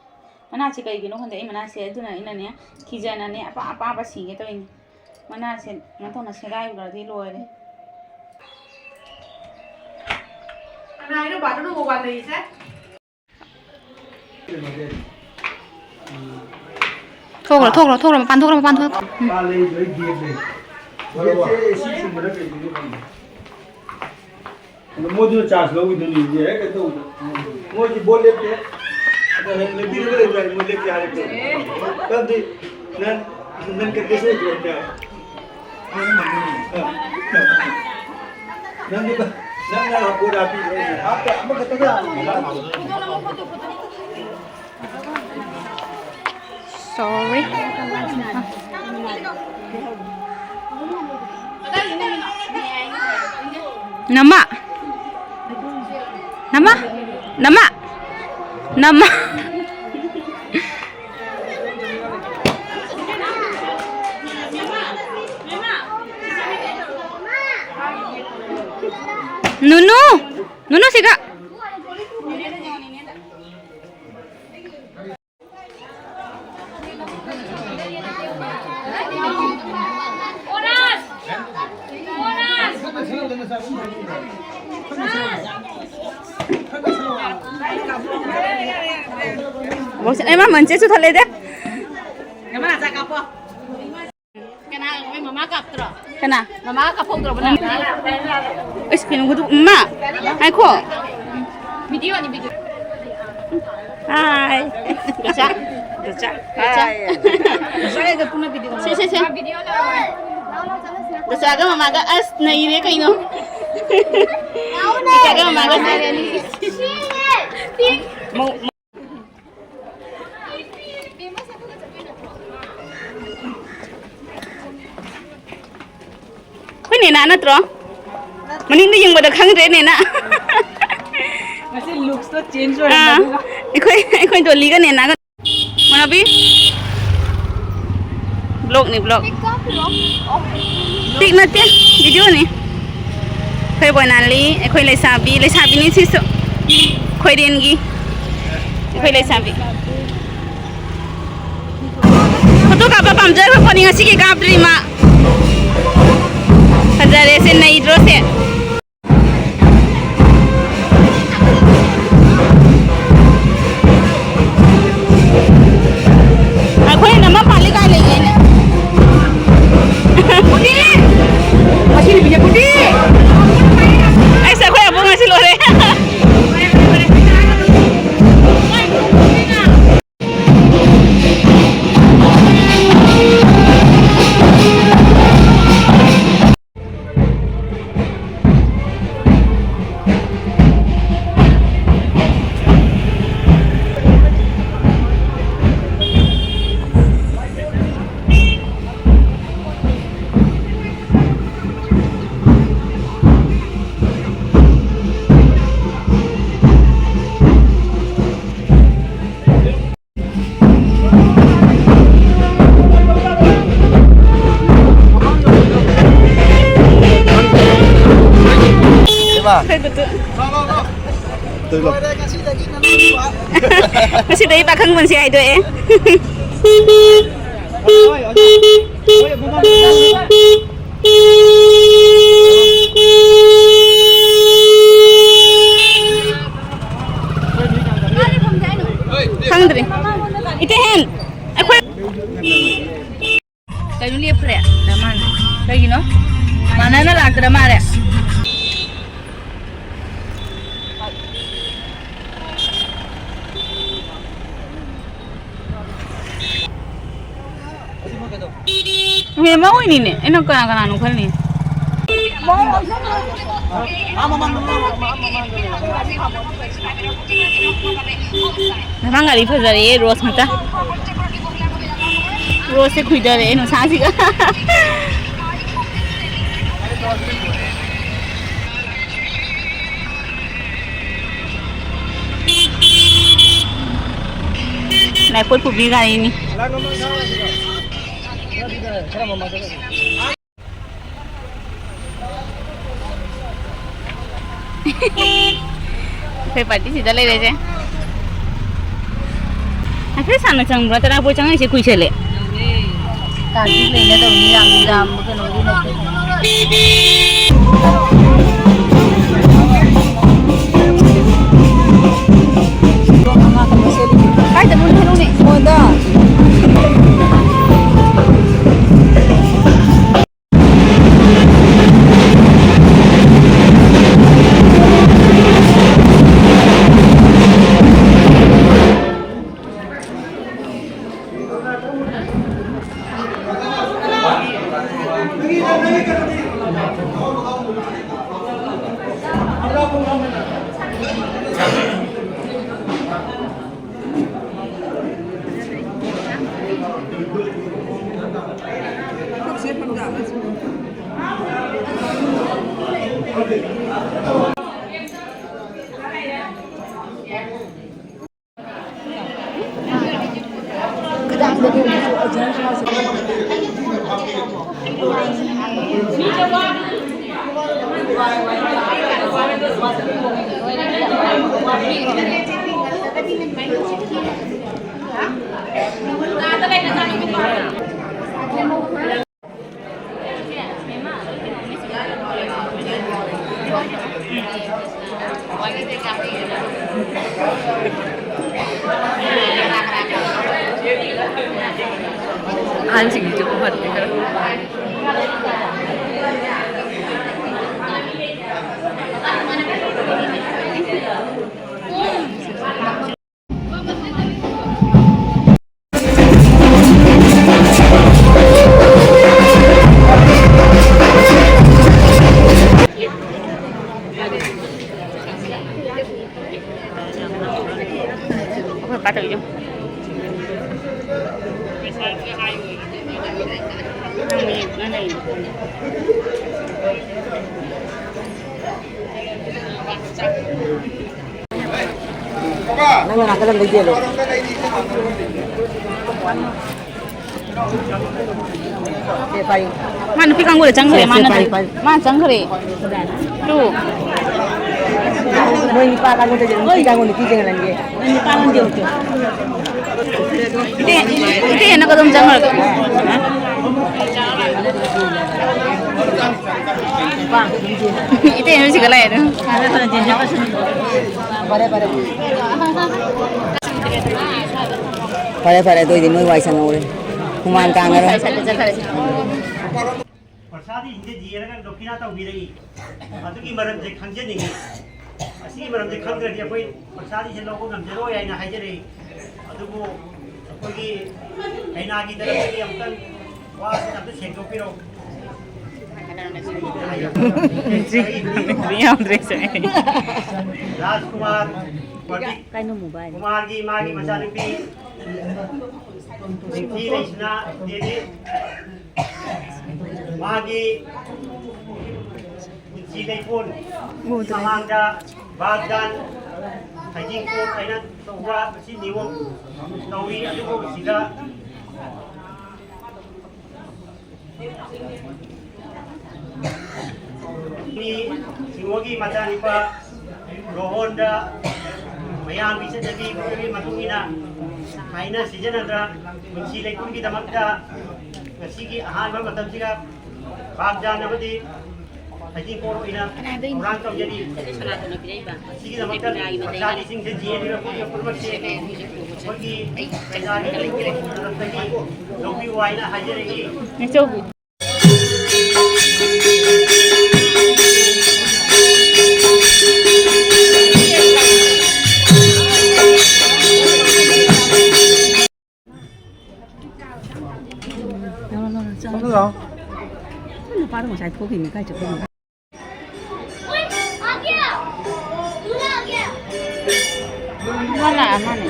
ꯃꯅꯥꯁꯦ ꯀꯩꯒꯤꯅꯣ ꯈꯪꯗꯦ, ꯑꯩ ꯃꯅꯥꯁꯦ, ꯑꯗꯨꯅ ꯑꯩꯅꯅꯦ, ꯀꯤꯖꯅꯅꯦ, ꯑꯄꯥ ꯑꯄꯥꯕ ꯁꯤꯒꯦ ꯇꯧꯔꯤꯅꯤ꯫ ꯃꯅꯥꯁꯦ ꯀꯩꯅꯣ ꯇꯧꯅ ꯁꯦꯒꯥꯏꯈ꯭ꯔꯗꯤ ꯂꯣꯏꯔꯦ꯫ ꯀꯅꯥꯒꯤꯅꯣ ꯕꯥꯠꯔꯨꯝ ꯃꯄꯥꯟ ꯂꯩꯔꯤꯁꯦ? ꯊꯣꯛꯈ꯭ꯔꯣ, ꯊꯣꯛꯈ꯭ꯔꯣ, ꯊꯣꯛꯈ꯭ꯔꯣ, ꯃꯄꯥꯟ ꯊꯣꯛꯈ꯭ꯔꯣ, ꯃꯄꯥꯟ ꯊꯣꯛꯈ꯭ꯔꯣ꯫ ꯎꯝ꯫ ꯃꯥ ꯂꯩꯔꯤꯗꯣ ꯑꯩ ꯒꯦꯞꯅꯦ꯫ ꯒꯦꯞꯁꯦ ꯑꯦ ꯁꯤ ꯆꯤꯡꯕꯗ ꯀꯩꯒꯤꯅꯣ ꯈꯪꯗꯦ꯫ ꯑꯗꯣ ꯃꯣꯏꯗꯨꯅ ꯆꯥꯔꯖ ꯂꯧꯈꯤꯗꯣꯏꯅꯤ, ꯍꯧꯖꯤꯛ ꯍꯦꯛ ꯀꯩꯅꯣ ꯇꯧꯕꯗ꯫ ꯃꯣꯏꯗꯤ ꯕꯣꯠ ꯂꯦꯞꯇꯦ꯫ ꯑꯗꯣ ꯍꯌꯦꯡ ꯂꯦꯞꯄꯤꯔꯒ ꯂꯩꯕ ꯌꯥꯏ, ꯃꯣꯏ ꯂꯦꯞꯇꯦ ꯍꯥꯏꯔꯛꯇꯦ꯫ ꯃꯔꯝꯗꯤ ꯅꯪ, ꯅꯪ ꯀꯟꯇꯦꯁ ꯑꯣꯏꯗ꯭ꯔꯣ ꯍꯥꯏꯕꯅꯦ꯫ ꯅꯪꯅ, ꯅꯪꯅ ꯕꯣꯠ ꯍꯥꯞꯄꯤꯔꯣ? ꯍꯥꯞꯇꯦ, ꯑꯃꯈꯛꯇꯗ꯫ Sorry. ꯅꯃ꯫ ꯅꯃ꯫ ꯅꯃ꯫ ꯅꯃ꯫ ꯅꯨꯅꯨ꯫ ꯅꯨꯅꯨ ꯁꯤꯒ꯫ ꯕꯣꯛꯁ, ꯑꯩ ꯃꯥ ꯃꯟꯆꯦꯁꯨ ꯊꯜꯂꯦꯗꯦ꯫ ꯀꯅꯥ? ꯃꯣꯏ ꯃꯃꯥ ꯀꯥꯞꯇ꯭ꯔꯣ? ꯀꯅꯥ? ꯃꯃꯥ ꯀꯥꯞꯍꯧꯗ꯭ꯔꯕꯣ ꯅꯪ? ꯑꯁ, ꯀꯩꯅꯣ, ꯃꯃꯥ, ꯉꯥꯏꯈꯣ꯫ ꯚꯤꯗꯤꯑꯣꯅꯤ, ꯚꯤꯗꯤꯑꯣ꯫ ꯍꯥꯏ꯫ ꯒꯆꯥ꯫ ꯒꯆꯥ꯫ ꯒꯆꯥ꯫ ꯍꯥꯏ꯫ ꯒꯆꯥꯒ ꯄꯨꯟꯅ ꯚꯤꯗꯤꯑꯣ꯫ ꯁꯦ, ꯁꯦ, ꯁꯦ꯫ ꯒꯆꯥꯒ ꯃꯃꯥꯒ ꯑꯁ ꯅꯩꯔꯦ ꯀꯩꯅꯣ꯫ ꯒꯆꯥꯒ ꯃꯃꯥꯒ ꯅꯩꯔꯦ꯫ ꯑꯩꯈꯣꯏ ꯅꯦꯅꯥ ꯅꯠꯇ꯭ꯔꯣ? ꯃꯅꯤꯡꯗ ꯌꯦꯡꯕꯗ ꯈꯪꯗ꯭ꯔꯦ ꯅꯦꯅꯥ꯫ ꯉꯁꯤ ꯂꯨꯛꯁꯇꯣ ꯆꯦꯟꯖ ꯑꯥ, ꯑꯣꯏꯔꯝꯃꯦ ꯑꯗꯨꯒ꯫ ꯑꯩꯈꯣꯏ, ꯑꯩꯈꯣꯏ ꯗꯣꯂꯤꯒ ꯅꯦꯅꯥꯒ꯫ ꯃꯅꯥꯕꯤ꯫ ꯕ꯭ꯂꯣꯛꯅꯤ, ꯕ꯭ꯂꯣꯛ꯫ ꯄꯤꯛ ꯅꯠꯇꯦ, ꯚꯤꯗꯤꯑꯣꯅꯤ꯫ ꯑꯩꯈꯣꯏ ꯕꯣꯏꯅꯥꯂꯤ, ꯑꯩꯈꯣꯏ ꯂꯩꯁꯥꯕꯤ, ꯂꯩꯁꯥꯕꯤꯅꯤ ꯁꯤꯁꯨ꯫ ꯈꯣꯏꯔꯦꯟꯒꯤ꯫ ꯑꯩꯈꯣꯏ ꯂꯩꯁꯥꯕꯤ꯫ ꯐꯣꯇꯣ ꯀꯥꯞꯄ ꯄꯥꯝꯖꯈ꯭ꯔ ꯄꯣꯠꯅꯤ, ꯉꯁꯤꯒꯤ ꯀꯥꯞꯇ꯭ꯔꯤ ꯃꯥ꯫ ꯐꯖꯔꯦ ꯁꯦ, ꯅꯩꯗ꯭ꯔꯣ ꯁꯦ? ꯑꯩꯈꯣꯏꯅ ꯅꯝꯕ ꯄꯥꯜꯂꯤ ꯀꯥꯏ ꯂꯩꯒꯦꯅꯦ? ꯑꯩꯁ, ꯑꯩꯈꯣꯏ ꯑꯕꯨꯡ ꯑꯁꯤ ꯂꯣꯏꯔꯦ꯫ ꯏꯃꯥ꯫ ꯉꯁꯤꯗꯒꯤ ꯄꯥꯈꯪ ꯄꯨꯟꯁꯤ ꯍꯥꯏꯗꯣꯛꯑꯦ꯫ ꯈꯪꯗ꯭ꯔꯤ꯫ ꯏꯇꯦꯍꯦꯟ, ꯑꯩꯈꯣꯏ ꯀꯩꯅꯣ ꯂꯦꯞꯈ꯭ꯔꯦ? ꯃꯥꯅ ꯀꯩꯒꯤꯅꯣ? ꯃꯥꯟꯅꯅ ꯂꯥꯛꯇ꯭ꯔ ꯃꯥꯜꯂꯦ꯫ ꯃꯦꯝꯃ ꯑꯣꯏꯅꯤꯅꯦ꯫ ꯑꯩꯅ ꯀꯅꯥ ꯀꯅꯥꯅꯣ ꯈꯜꯂꯤ꯫ ꯃꯊꯪ ꯒꯥꯔꯤ ꯐꯖꯔꯦ, ꯔꯣꯁ ꯃꯆꯥ꯫ ꯔꯣꯁꯁꯦ ꯈꯨꯏꯗꯔꯛꯑꯦ ꯅꯨꯡꯁꯥꯁꯤꯒ꯫ ꯂꯥꯏꯄꯣꯠ ꯄꯨꯕꯤ ꯒꯥꯔꯤꯅꯤ꯫ ꯑꯩꯈꯣꯏ ꯄꯥꯔꯇꯤꯁꯤꯗ ꯂꯩꯔꯦꯁꯦ꯫ ꯍꯥꯏꯐꯦꯠ ꯁꯥꯡꯅ ꯆꯪꯕ꯭ꯔꯥ? ꯇꯔꯥꯄꯣꯏ ꯆꯪꯉꯛꯏꯁꯦ ꯀꯨꯏꯁꯜꯂꯦ꯫ ꯀꯥꯡꯆꯤꯛ ꯂꯩꯅꯗꯕꯅꯤ, ꯌꯥꯝ ꯌꯥꯝꯕ ꯀꯩꯅꯣꯗꯤ ꯅꯠꯇꯦ꯫ ꯀꯥꯏꯗꯅꯣ ꯂꯩꯔꯨꯅꯦ? ꯍꯣꯟꯗ꯫ ꯑꯍꯟꯁꯤꯡꯒꯤꯁꯨ ꯄꯨꯍꯟꯒꯦ ꯈꯔ꯫ ꯑꯩꯈꯣꯏ ꯀꯀꯥ ꯇꯧꯔꯤꯁꯦ ꯌꯦꯡꯉꯨ꯫ ꯅꯪ ꯃꯤ ꯅꯪ ꯂꯩ꯫ ꯅꯪ ꯅꯥꯀꯟꯗ ꯂꯩꯒꯦꯔꯣ? ꯁꯦ, ꯄꯥꯏꯌꯨ꯫ ꯃꯥ ꯅꯨꯄꯤ ꯀꯥꯡꯕꯨꯗ ꯆꯪꯈ꯭ꯔꯦ, ꯁꯦ, ꯁꯦ, ꯃꯥꯅ ꯄꯥꯏꯌꯨ, ꯄꯥꯏꯌꯨ꯫ ꯃꯥ ꯆꯪꯈ꯭ꯔꯦ꯫ ꯇꯨ꯫ ꯃꯣꯏ ꯅꯨꯄꯥ ꯀꯥꯡꯕꯨꯗꯗꯤ ꯑꯗꯨꯝ ꯅꯨꯄꯤ ꯀꯥꯡꯕꯨ ꯅꯨꯄꯤ ꯌꯦꯡꯍꯜꯂꯟꯒꯦ꯫ ꯅꯨꯄꯥ ꯀꯥꯡꯕꯨꯗꯤ ꯑꯃꯨꯛꯇ꯫ ꯏꯇꯩ, ꯏꯇꯩ ꯍꯦꯟꯅ ꯀꯗꯣꯝ ꯆꯪꯉꯨꯔꯒꯦ? ꯏꯇꯩ ꯍꯦꯟꯅ ꯁꯤꯒ ꯂꯥꯛꯑꯦ ꯑꯗꯨꯝ꯫ ꯐꯔꯦ, ꯐꯔꯦ꯫ ꯐꯔꯦ, ꯐꯔꯦ, ꯑꯗꯨ ꯑꯣꯏꯗꯤ ꯅꯣꯏ ꯋꯥꯏ ꯁꯪꯍꯧꯔꯦ꯫ ꯍꯨꯃꯥꯟ ꯀꯥꯡꯉꯔꯣꯏ꯫ ꯄ꯭ꯔꯁꯥꯗꯤꯁꯤꯡꯁꯦ ꯌꯦꯡꯉꯒ ꯗꯣꯈꯤꯅꯥ ꯇꯧꯕꯤꯔꯛꯏ꯫ ꯑꯗꯨꯒꯤ ꯃꯔꯝꯁꯦ ꯈꯪꯖꯅꯤꯡꯉꯤ꯫ ꯑꯁꯤꯒꯤ ꯃꯔꯝꯁꯦ ꯈꯪꯗ꯭ꯔꯗꯤ ꯑꯩꯈꯣꯏ ꯄ꯭ꯔꯁꯥꯗꯤꯁꯦ ꯂꯧꯕ ꯉꯝꯖꯔꯣꯏ ꯍꯥꯏꯅ ꯍꯥꯏꯖꯔꯛꯏ꯫ ꯑꯗꯨꯕꯨ ꯑꯩꯈꯣꯏꯒꯤ ꯀꯩꯅꯥꯒꯤ ꯇꯔꯐꯇꯒꯤ ꯑꯃꯨꯛꯇꯪ ꯋꯥꯁꯦ ꯑꯝꯇ ꯁꯦꯡꯗꯣꯛꯄꯤꯔꯣ꯫ ꯌꯥꯝꯗ꯭ꯔꯦ, ꯁꯦ꯫ ꯔꯥꯖꯀꯨꯃꯥꯔ, ꯄ꯭ꯔꯗꯤꯞ ꯀꯨꯃꯥꯔꯒꯤ ꯃꯥꯒꯤ ꯃꯆꯥꯅꯨꯄꯤ ꯅꯤꯡꯊꯤ ꯂꯩꯁꯅꯥ ꯗꯦꯕꯤ꯫ ꯃꯥꯒꯤ ꯄꯨꯟꯁꯤ ꯂꯩꯄꯣꯟ ꯎꯗ꯭ꯔꯦ꯫ ꯃꯃꯥꯡꯗ ꯕꯥꯒꯗꯥꯟ ꯍꯩꯖꯤꯡꯄꯣꯠ ꯍꯥꯏꯅ ꯇꯧꯕ ꯃꯁꯤ ꯅꯤꯌꯣꯝ ꯇꯧꯏ꯫ ꯑꯗꯨꯕꯨ ꯁꯤꯗ ꯃꯤ ꯁꯤꯡꯍꯣꯒꯤ ꯃꯆꯥꯅꯨꯄꯥ ꯔꯣꯍꯣꯟꯗ ꯃꯌꯥꯝꯒꯤ ꯆꯠꯅꯕꯤ ꯃꯇꯨꯡ ꯏꯟꯅ ꯍꯥꯏꯅ ꯁꯤꯖꯤꯟꯅꯗ꯭ꯔ ꯄꯨꯟꯁꯤ ꯂꯩꯄꯨꯡꯒꯤꯗꯃꯛꯇ ꯉꯁꯤꯒꯤ ꯑꯍꯥꯟꯕ ꯃꯇꯝꯁꯤꯗ ꯕꯥꯒꯗꯥꯟ ꯑꯃꯗꯤ ꯍꯩꯖꯤꯡꯄꯣꯠ ꯑꯣꯏꯅ ꯊꯧꯔꯥꯡ ꯇꯧꯖꯔꯤ꯫ ꯃꯁꯤꯒꯤꯗꯃꯛꯇ ꯄ꯭ꯔꯖꯥꯒꯤꯁꯤꯡꯁꯦ ꯖꯤ ꯑꯦꯟ ꯌꯨ ꯑꯦꯐ ꯑꯣꯒꯤ ꯄꯨꯝꯅꯃꯛꯁꯦ ꯑꯩꯈꯣꯏꯒꯤ ꯄ꯭ꯔꯖꯥꯒꯤ ꯇꯔꯞꯇꯒꯤ ꯂꯧꯕꯤꯌꯨ ꯍꯥꯏꯅ ꯍꯥꯏꯖꯔꯛꯏ꯫ ꯅꯨꯄꯥꯗꯣ ꯉꯁꯥꯏ ꯊꯣꯛꯈꯤꯕꯅꯤ, ꯀꯥꯏ ꯆꯠꯈ꯭ꯔꯤꯅꯣ? ꯃꯥꯅ, ꯃꯥꯅꯦ꯫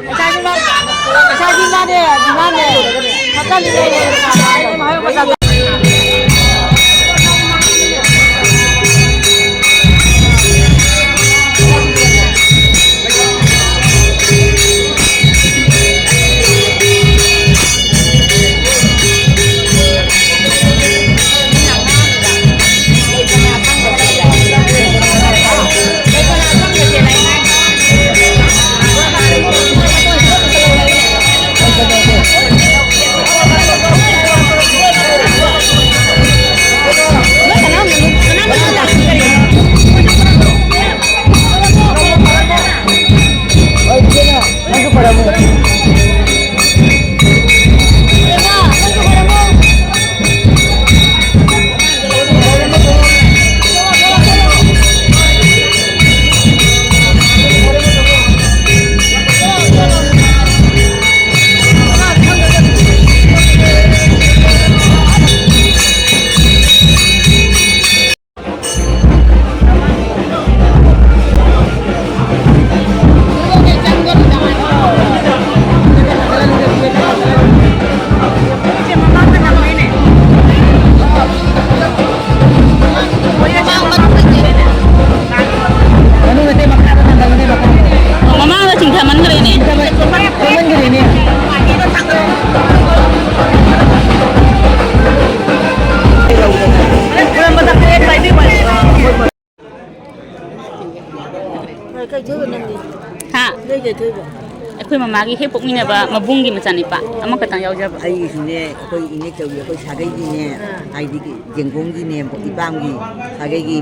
ꯉꯁꯥꯏꯗꯤ ꯃꯥ-, ꯉꯁꯥꯏꯗꯤ ꯃꯥꯅꯦ, ꯃꯥꯅꯦ꯫ ꯃꯈꯜ ꯂꯩ, ꯂꯩ, ꯂꯩ꯫ ꯀꯩ ꯊꯣꯏꯕ ꯅꯪꯗꯤ? ꯍꯥ? ꯅꯣꯏ ꯀꯩ ꯊꯣꯏꯕ? ꯑꯩꯈꯣꯏ ꯃꯃꯥꯒꯤ ꯍꯦꯛ ꯄꯣꯛꯃꯤꯟꯅꯕ ꯃꯕꯨꯡꯒꯤ ꯃꯆꯥꯅꯤꯄꯥ ꯑꯃꯈꯛꯇꯪ ꯌꯥꯎꯖꯕ꯫ ꯑꯩꯒꯤꯁꯨꯅꯦ, ꯑꯩꯈꯣꯏ ꯏꯅꯦ ꯆꯧꯕꯤ, ꯑꯩꯈꯣꯏ ꯁꯥꯒꯩꯒꯤꯅꯦ, ꯑꯥ꯫ ꯍꯥꯏꯗꯤ ꯌꯦꯡꯒꯣꯡꯒꯤꯅꯦ, ꯏꯄꯥꯝꯒꯤ ꯁꯥꯒꯩꯒꯤ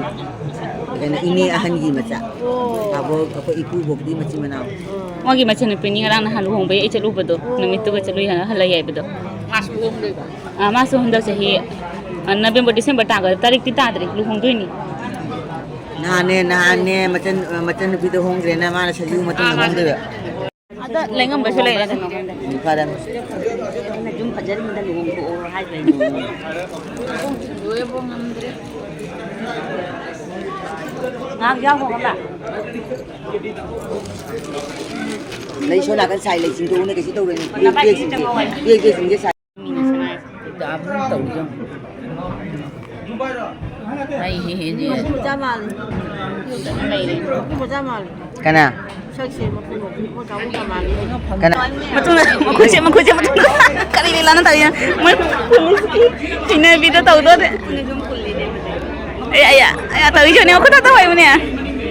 ꯀꯩꯅꯣ, ꯏꯅꯦ ꯑꯍꯟꯒꯤ ꯃꯆꯥ꯫ ꯑꯣ꯫ ꯑꯕꯣꯛ, ꯑꯩꯈꯣꯏ ꯏꯄꯨꯕꯣꯛꯇꯤ ꯃꯆꯤꯟ ꯃꯅꯥꯎ꯫ ꯑꯣ꯫ ꯃꯥꯒꯤ ꯃꯆꯟꯅꯨꯄꯤꯅꯤ ꯉꯔꯥꯡ ꯅꯍꯥꯟ ꯂꯨꯍꯣꯡꯕꯩ ꯑꯩ ꯆꯠꯂꯨꯕꯗꯣ, ꯑꯣ꯫ ꯅꯨꯃꯤꯠꯇꯨꯒ ꯆꯠꯂꯨꯏ ꯍꯥꯏꯅ ꯍꯜꯂꯛꯑꯦ ꯍꯥꯏꯕꯗꯣ꯫ ꯃꯥꯁꯨ ꯂꯨꯍꯣꯡꯗꯣꯏꯕ? ꯑꯥ, ꯃꯥꯁꯨ ꯍꯟꯗꯛ ꯆꯍꯤ, ꯑ, ꯅꯕꯦꯝꯕꯔ, ꯗꯤꯁꯦꯝꯕꯔ ꯇꯥꯒꯗ꯭ꯔꯥ? ꯇꯥꯔꯤꯛꯇꯤ ꯇꯥꯗ꯭ꯔꯤ, ꯂꯨꯍꯣꯡꯗꯣꯏꯅꯤ꯫ ꯅꯍꯥꯟꯅꯦ, ꯅꯍꯥꯟꯅꯦ, ꯃꯆꯟ-, ꯃꯆꯟꯅꯨꯄꯤꯗꯣ ꯍꯣꯡꯈ꯭ꯔꯦꯅ, ꯃꯥꯅ ꯁꯖꯤꯕꯨ ꯃꯇꯨꯡꯗ ꯍꯣꯡꯗꯣꯏꯕ꯫ ꯑꯗ ꯂꯩꯉꯝꯕꯁꯨ ꯂꯩꯔꯦ꯫ ꯎꯝ, ꯐꯔꯦ꯫ ꯑꯩꯅ ꯌꯨꯝ ꯐꯖꯔꯤꯉꯩꯗ ꯂꯨꯍꯣꯡꯊꯣꯛꯑꯣ ꯍꯥꯏꯈ꯭ꯔꯦ꯫ ꯉꯥꯏꯍꯥꯛ ꯌꯥꯎꯈꯣ ꯀꯝꯂꯥ꯫ ꯂꯩ ꯁꯣꯝ ꯅꯥꯀꯟ ꯁꯥꯏ ꯂꯩ ꯆꯤꯡꯗꯣꯛꯎꯅꯦ, ꯀꯩꯁꯨ ꯇꯧꯔꯣꯏꯅꯦ꯫ ꯕꯦꯛ, ꯕꯦꯛ ꯆꯤꯡꯒꯦ꯫ ꯕꯦꯛ, ꯕꯦꯛ ꯆꯤꯡꯒꯦ ꯁꯥꯏ꯫ ꯃꯤꯅ ꯁꯅꯥꯁꯦ ꯇꯧꯔꯤꯁꯦ ꯌꯦꯡꯉꯨ꯫ ꯑꯩ ꯍꯦ ꯍꯦꯅꯦ꯫ ꯃꯆꯥ ꯃꯥꯜꯂꯤ꯫ ꯂꯩꯔꯦ꯫ ꯃꯆꯥ ꯃꯥꯜꯂꯤ꯫ ꯀꯅꯥ? ꯁꯛꯁꯦ ꯃꯄꯨ ꯃꯄꯨ ꯃꯣꯏ ꯀꯥꯡꯕꯨ ꯀꯃꯥꯜꯂꯤ꯫ ꯀꯅꯥ? ꯃꯇꯨꯡꯗ, ꯃꯈꯨꯠꯁꯦ, ꯃꯈꯨꯠꯁꯦ, ꯃꯇꯨꯡꯗ꯫ ꯀꯔꯤ ꯂꯤꯂꯥꯅꯣ ꯇꯧꯔꯤꯁꯦ? ꯃꯣꯏ ꯄꯨꯂꯤꯁꯀꯤ ꯍꯩꯅꯕꯤꯗꯣ ꯇꯧꯗꯣꯔꯦ꯫ ꯑꯦ, ꯑꯌꯥ, ꯑꯌꯥ, ꯇꯧꯔꯤꯁꯦ ꯌꯦꯡꯉꯨꯅꯦ, ꯃꯈꯨꯠ ꯇꯧ ꯍꯥꯏꯕꯅꯦ꯫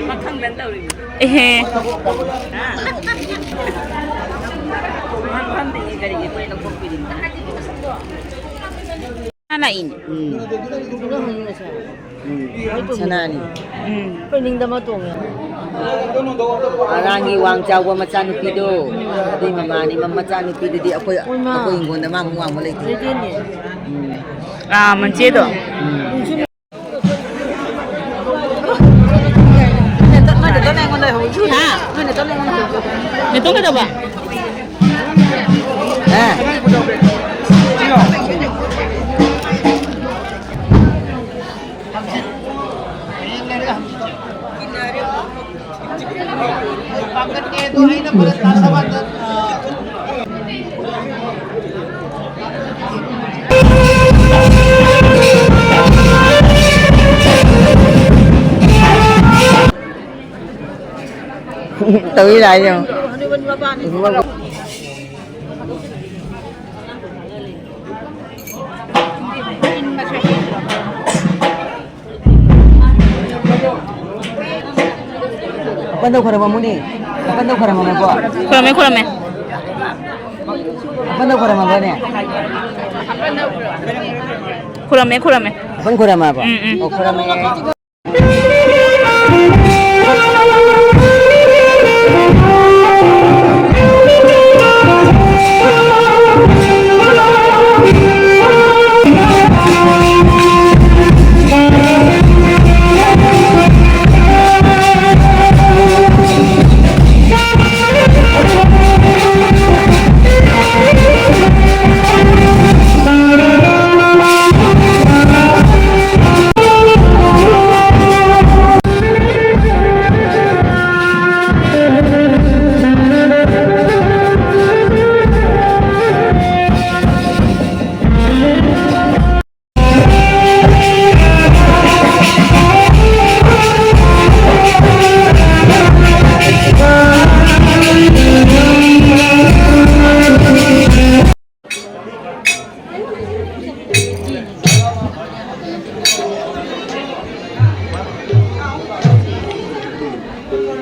ꯃꯊꯪꯗ ꯇꯧꯔꯤꯅꯦ꯫ ꯑꯦꯍꯦ꯫ ꯂꯥꯛꯏꯅꯦ꯫ ꯎꯝ꯫ ꯎꯝ꯫ ꯁꯅꯥꯅꯤ꯫ ꯎꯝ꯫ ꯑꯩꯈꯣꯏ ꯅꯤꯡꯗ ꯑꯃ ꯇꯣꯡꯉꯦ꯫ ꯑꯔꯥꯡꯒꯤ ꯋꯥꯡ ꯆꯥꯎꯕ ꯃꯆꯥꯅꯨꯄꯤꯗꯣ, ꯑꯗꯨꯏ ꯃꯃꯥꯅꯤ꯫ ꯃ-, ꯃꯆꯥꯅꯨꯄꯤꯗꯨꯗꯤ ꯑꯩꯈꯣꯏ, ꯍꯣꯏ, ꯃꯥ꯫ ꯑꯩꯈꯣꯏ ꯍꯤꯡꯒꯣꯜꯗ ꯃꯥꯃꯨꯛ ꯋꯥꯡꯕ ꯂꯩꯇꯦ꯫ ꯂꯩꯇꯦꯅꯦ꯫ ꯎꯝ꯫ ꯑꯥ, ꯃꯟꯆꯦꯗꯣ? ꯎꯝ꯫ ꯅꯦꯇꯣꯟ ꯀꯩꯗꯧꯕ? ꯍꯥ? ꯇꯧꯏ ꯂꯥꯛꯏ ꯌꯦꯡꯉꯣ꯫ ꯑꯄꯟꯗꯧ ꯈꯣꯏꯔꯝꯃꯝꯃꯨꯅꯦ꯫ ꯑꯄꯟꯗꯧ ꯈꯣꯏꯔꯝꯃꯝꯃꯣꯀꯣ꯫ ꯈꯨꯔꯨꯝꯃꯦ, ꯈꯨꯔꯨꯝꯃꯦ꯫ ꯑꯄꯟꯗꯧ ꯈꯣꯏꯔꯝꯃꯝꯃꯣꯅꯦ꯫ ꯈꯨꯔꯨꯝꯃꯦ, ꯈꯨꯔꯨꯝꯃꯦ꯫ ꯑꯄꯟ ꯈꯣꯏꯔꯝꯃꯕꯣ? ꯎꯝ, ꯎꯝ꯫ ꯑꯣ, ꯈꯣꯏꯔꯝꯃꯦ꯫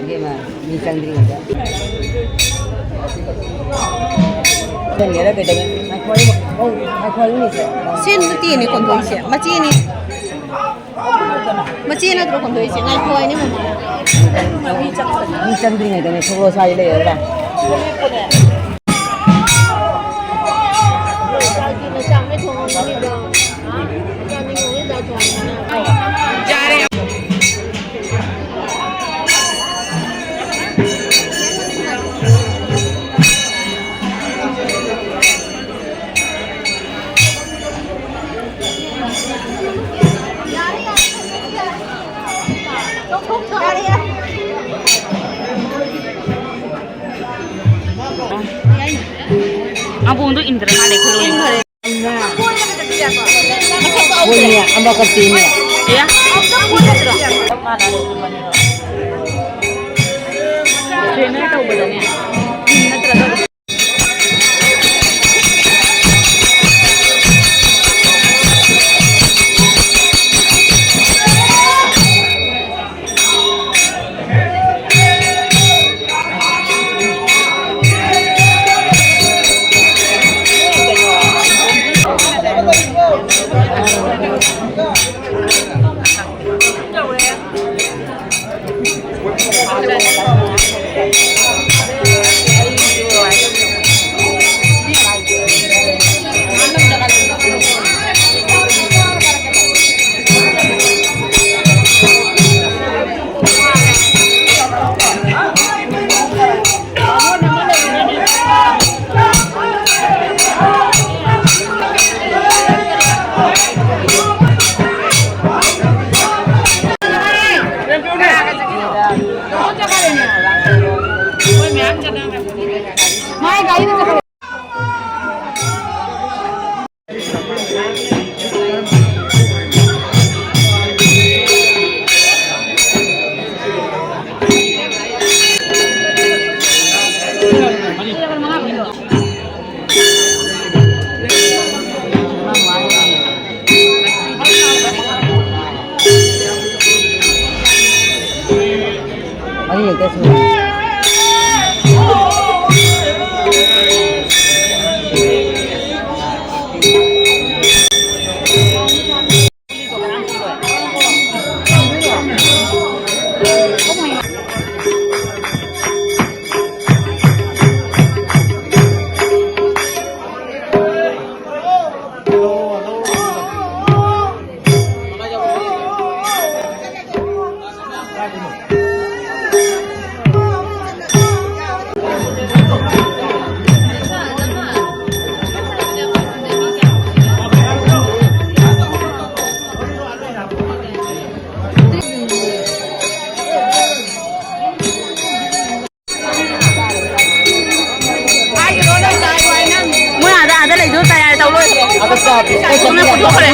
ꯏꯕꯦꯝꯃ, ꯃꯤ ꯆꯪꯗ꯭ꯔꯤꯉꯩꯗ꯫ ꯆꯪꯒꯦꯔꯥ ꯀꯩꯗꯧꯒꯦ? ꯉꯥꯏꯈꯣ, ꯑꯩ, ꯑꯧ, ꯉꯥꯏꯈꯣ, ꯑꯩ ꯃꯤꯁꯦ꯫ ꯁꯤ ꯅꯠꯇꯦꯅꯦ ꯀꯣꯟꯊꯣꯛꯏꯁꯦ, ꯃꯆꯦꯅꯤ꯫ ꯃꯆꯦ ꯅꯠꯇ꯭ꯔꯣ ꯀꯣꯟꯊꯣꯛꯏꯁꯦ? ꯉꯥꯏꯈꯣ ꯍꯥꯏꯅꯦ ꯃꯃꯥ꯫ ꯃꯤ ꯆꯪꯗ꯭ꯔꯤꯉꯩꯗꯅꯦ ꯊꯣꯛꯂꯛꯑꯣ, ꯁ꯭ꯋꯥꯏꯗ ꯂꯩꯔꯒ꯫ ꯑꯕꯣꯡꯗꯣ ꯏꯟꯗ꯭ꯔ ꯃꯥꯜꯂꯦ, ꯈꯨꯔꯨ ꯏꯟꯈ꯭ꯔꯦ꯫ ꯍꯣꯏꯅꯦ, ꯑꯃꯈꯛꯇꯤꯅꯦ꯫ ꯑꯦ? ꯇ꯭ꯔꯦꯅꯔ ꯇꯧꯕꯗꯅꯦ, ꯏꯟ ꯅꯠꯇ꯭ꯔꯒ ꯃꯣꯏ ꯑꯥꯗ, ꯑꯥꯗ ꯂꯩꯗꯣ ꯇꯌꯥꯔꯤ ꯇꯧ ꯂꯣꯏꯔꯦ꯫ ꯑꯗ ꯆꯥ ꯄꯨꯊꯣꯛꯈ꯭ꯔꯦ꯫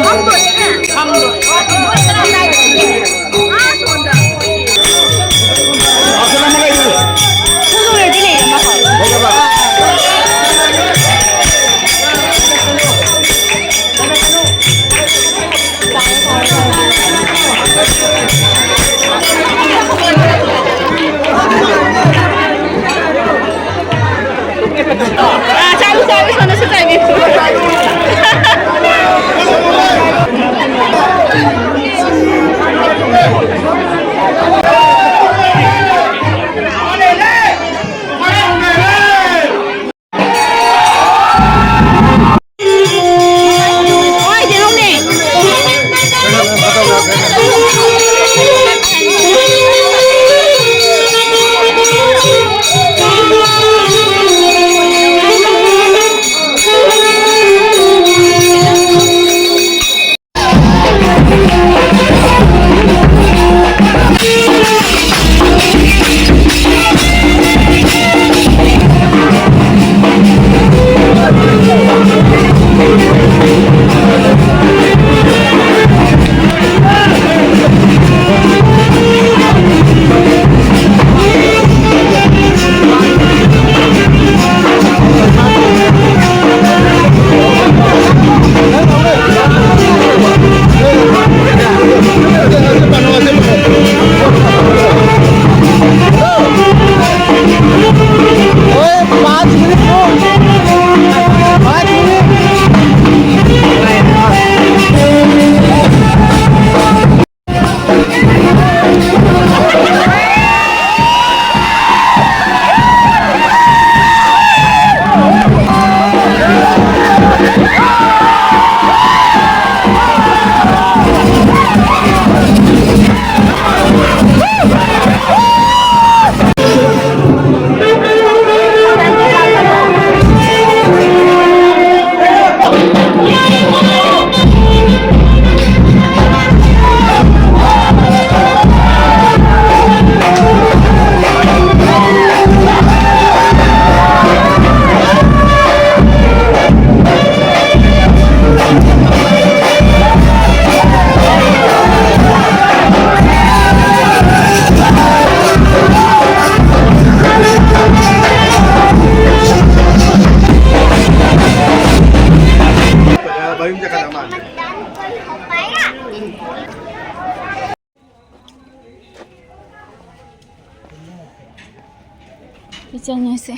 ꯆꯪꯉꯁꯦ꯫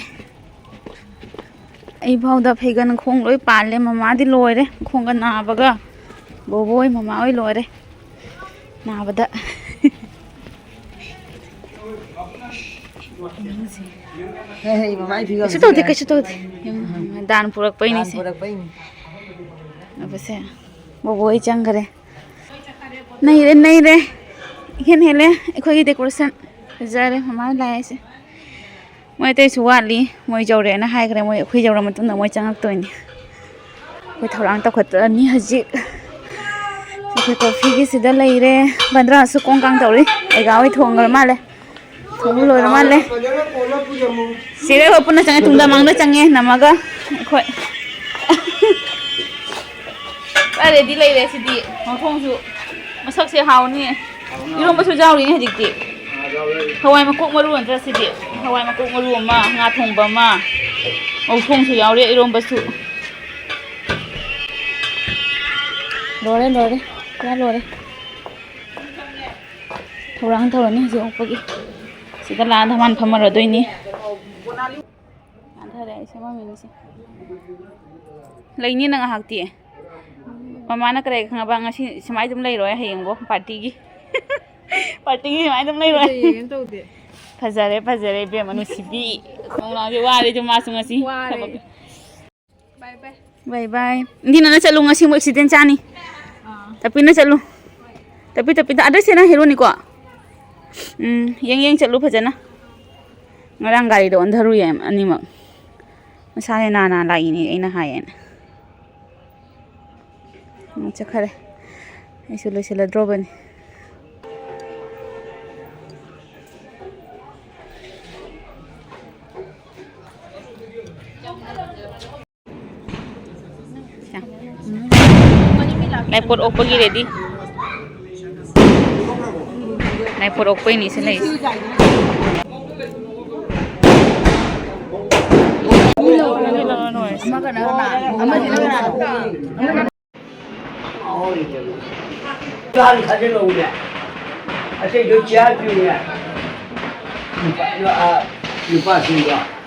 ꯑꯩ ꯐꯥꯎꯗ ꯐꯩꯒꯟ ꯈꯣꯡ ꯂꯣꯏ ꯄꯥꯜꯂꯦ꯫ ꯃꯃꯥꯗꯤ ꯂꯣꯏꯔꯦ, ꯈꯣꯡꯒ ꯅꯥꯕꯒ꯫ ꯕꯣꯕꯣꯏ ꯃꯃꯥ ꯍꯣꯏ ꯂꯣꯏꯔꯦ ꯅꯥꯕꯗ꯫ ꯍꯦ, ꯍꯦ, ꯃꯃꯥꯏ ꯐꯤꯕꯝꯁꯤ ꯀꯩꯁꯨ ꯇꯧꯗꯦ, ꯌꯦꯡꯉꯨ꯫ ꯀꯩꯁꯨ ꯇꯧꯗꯦ꯫ ꯌꯦꯡꯉꯨ, ꯗꯥꯟ ꯄꯨꯔꯛꯄꯩꯅꯤꯁꯦ꯫ ꯗꯥꯟ ꯄꯨꯔꯛꯄꯩꯅꯤ꯫ ꯑꯕꯁꯦ, ꯕꯣꯕꯣꯏ ꯆꯪꯈꯔꯦ꯫ ꯅꯩꯔꯦ, ꯅꯩꯔꯦ꯫ ꯏꯍꯦꯟ ꯍꯦꯜꯂꯦ ꯑꯩꯈꯣꯏꯒꯤ decoration꯫ ꯐꯖꯔꯦ ꯃꯃꯥ ꯂꯥꯛꯑꯦ ꯍꯥꯏꯁꯦ꯫ ꯃꯣꯏ ꯑꯇꯩꯁꯨ ꯋꯥꯠꯂꯤ꯫ ꯃꯣꯏ ꯌꯧꯔꯦꯅ ꯍꯥꯏꯈ꯭ꯔꯦ꯫ ꯃꯣꯏ, ꯑꯩꯈꯣꯏ ꯌꯧꯔ ꯃꯇꯨꯡꯗ ꯃꯣꯏ ꯆꯪꯉꯛꯇꯣꯏꯅꯤ꯫ ꯑꯩꯈꯣꯏ ꯊꯧꯔꯥꯡ ꯇꯧꯈꯠꯂꯅꯤ ꯍꯧꯖꯤꯛ꯫ ꯑꯩꯈꯣꯏ coffeeꯒꯤꯁꯤꯗ ꯂꯩꯔꯦ꯫ ꯕꯟꯗ꯭ꯔꯥꯁꯨ ꯀꯣꯡ ꯀꯥꯡ ꯇꯧꯔꯤ꯫ ꯑꯩꯒꯥ ꯍꯣꯏ ꯊꯣꯡꯈ꯭ꯔ ꯃꯥꯜꯂꯦ꯫ ꯊꯣꯡꯕ ꯂꯣꯏꯔ ꯃꯥꯜꯂꯦ꯫ ꯆꯦꯒ ꯑꯩꯈꯣꯏ ꯄꯨꯟꯅ ꯆꯪꯉꯦ, ꯇꯨꯡꯗ ꯃꯥꯡꯗ ꯆꯪꯉꯦ ꯅꯝꯃꯒ ꯑꯩꯈꯣꯏ꯫ ꯄꯨꯔꯥ ready ꯂꯩꯔꯦ ꯁꯤꯗꯤ꯫ ꯃꯈꯣꯡꯁꯨ ꯃꯁꯛꯁꯦ ꯍꯥꯎꯅꯤ꯫ ꯏꯔꯣꯝꯕꯁꯨ ꯌꯥꯎꯔꯤꯅꯦ ꯍꯧꯖꯤꯛꯇꯤ꯫ ꯍꯋꯥꯏ ꯃꯀꯣꯛ ꯃꯔꯨ ꯅꯠꯇ꯭ꯔꯥ ꯁꯤꯗꯤ? ꯍꯋꯥꯏ ꯃꯀꯣꯛ ꯃꯔꯨ ꯑꯃ, ꯉꯥ ꯊꯣꯡꯕ ꯑꯃ, ꯃꯧꯊꯣꯡꯁꯨ ꯌꯥꯎꯔꯦ, ꯏꯔꯣꯝꯕꯁꯨ꯫ ꯂꯣꯏꯔꯦ, ꯂꯣꯏꯔꯦ꯫ ꯄꯨꯔꯥ ꯂꯣꯏꯔꯦ꯫ ꯊꯧꯔꯥꯡ ꯇꯧꯔꯅꯤ ꯍꯧꯖꯤꯛ ꯑꯣꯛꯄꯒꯤ꯫ ꯁꯤꯗ ꯂꯥꯛꯑ ꯙꯃꯥꯟ ꯐꯝꯃꯔꯗꯣꯏꯅꯤ꯫ ꯅꯥꯟꯊꯔꯦ ꯑꯩ ꯁꯦꯝꯃꯝꯃꯤꯅꯤꯁꯦ꯫ ꯂꯩꯅꯤꯅ ꯉꯥꯏꯍꯥꯛꯇꯤ꯫ ꯃꯃꯥꯅ ꯀꯔꯤ ꯈꯪꯉꯕ? ꯉꯁꯤ ꯁꯨꯃꯥꯏꯅ ꯑꯗꯨꯝ ꯂꯩꯔꯣꯏ ꯍꯌꯦꯡꯕꯣ partyꯒꯤ꯫ Partyꯒꯤ ꯁꯨꯃꯥꯏꯅ ꯑꯗꯨꯝ ꯂꯩꯔꯣꯏ꯫ ꯐꯖꯩꯌꯦꯅ ꯇꯧꯗꯦ꯫ ꯐꯖꯔꯦ, ꯐꯖꯔꯦ ꯏꯕꯦꯝꯃ ꯅꯨꯡꯁꯤꯕꯤ꯫ ꯈꯣꯡꯅꯥꯡꯁꯦ ꯋꯥꯔꯦ ꯑꯗꯨ ꯃꯥꯁꯨ ꯉꯁꯤ ꯋꯥꯔꯦ꯫ ꯊꯕꯛ꯫ Bye bye꯫ Bye bye꯫ ꯏꯟꯗꯤꯅ ꯆꯠꯂꯨ, ꯉꯁꯤ ꯃꯣꯏ accident ꯆꯥꯅꯤ꯫ ꯑꯥ꯫ ꯇꯞꯄꯤꯅ ꯆꯠꯂꯨ꯫ ꯇꯞꯄꯤ, ꯇꯞꯄꯤ, ꯑꯗꯨ ꯁꯤ ꯅꯪ heroꯅꯤꯀꯣ? ꯎꯝ, ꯌꯦꯡ ꯌꯦꯡ ꯆꯠꯂꯨ ꯐꯖꯅ꯫ ꯉꯔꯥꯡ ꯒꯥꯔꯤꯗ ꯑꯣꯟꯊꯔꯨꯏ ꯑꯅꯤꯃꯛ꯫ ꯃꯁꯥꯁꯦ ꯅꯥ ꯅꯥ ꯂꯥꯛꯏꯅꯦ ꯑꯩꯅ ꯍꯥꯏꯌꯦꯅ꯫ ꯎꯝ, ꯆꯠꯈꯔꯦ꯫ ꯑꯩꯁꯨ ꯂꯣꯏꯁꯤꯜꯂꯗ꯭ꯔꯣꯕꯅꯤ꯫ ꯂꯥꯏꯄꯣꯠ ꯑꯣꯛꯄꯒꯤ ready꯫ ꯂꯥꯏꯄꯣꯠ ꯑꯣꯛꯄꯩꯅꯤ ꯁꯤ ꯂꯩꯁꯦ꯫ ꯆꯥꯔ ꯊꯥꯖꯤꯜꯂꯛꯎꯅꯦ꯫ ꯑꯇꯩꯗꯣ ꯆꯤꯌꯥꯔ ꯄꯤꯌꯨꯅꯦ꯫ ꯑ, ꯅꯨꯄꯥꯁꯤꯡꯗꯣ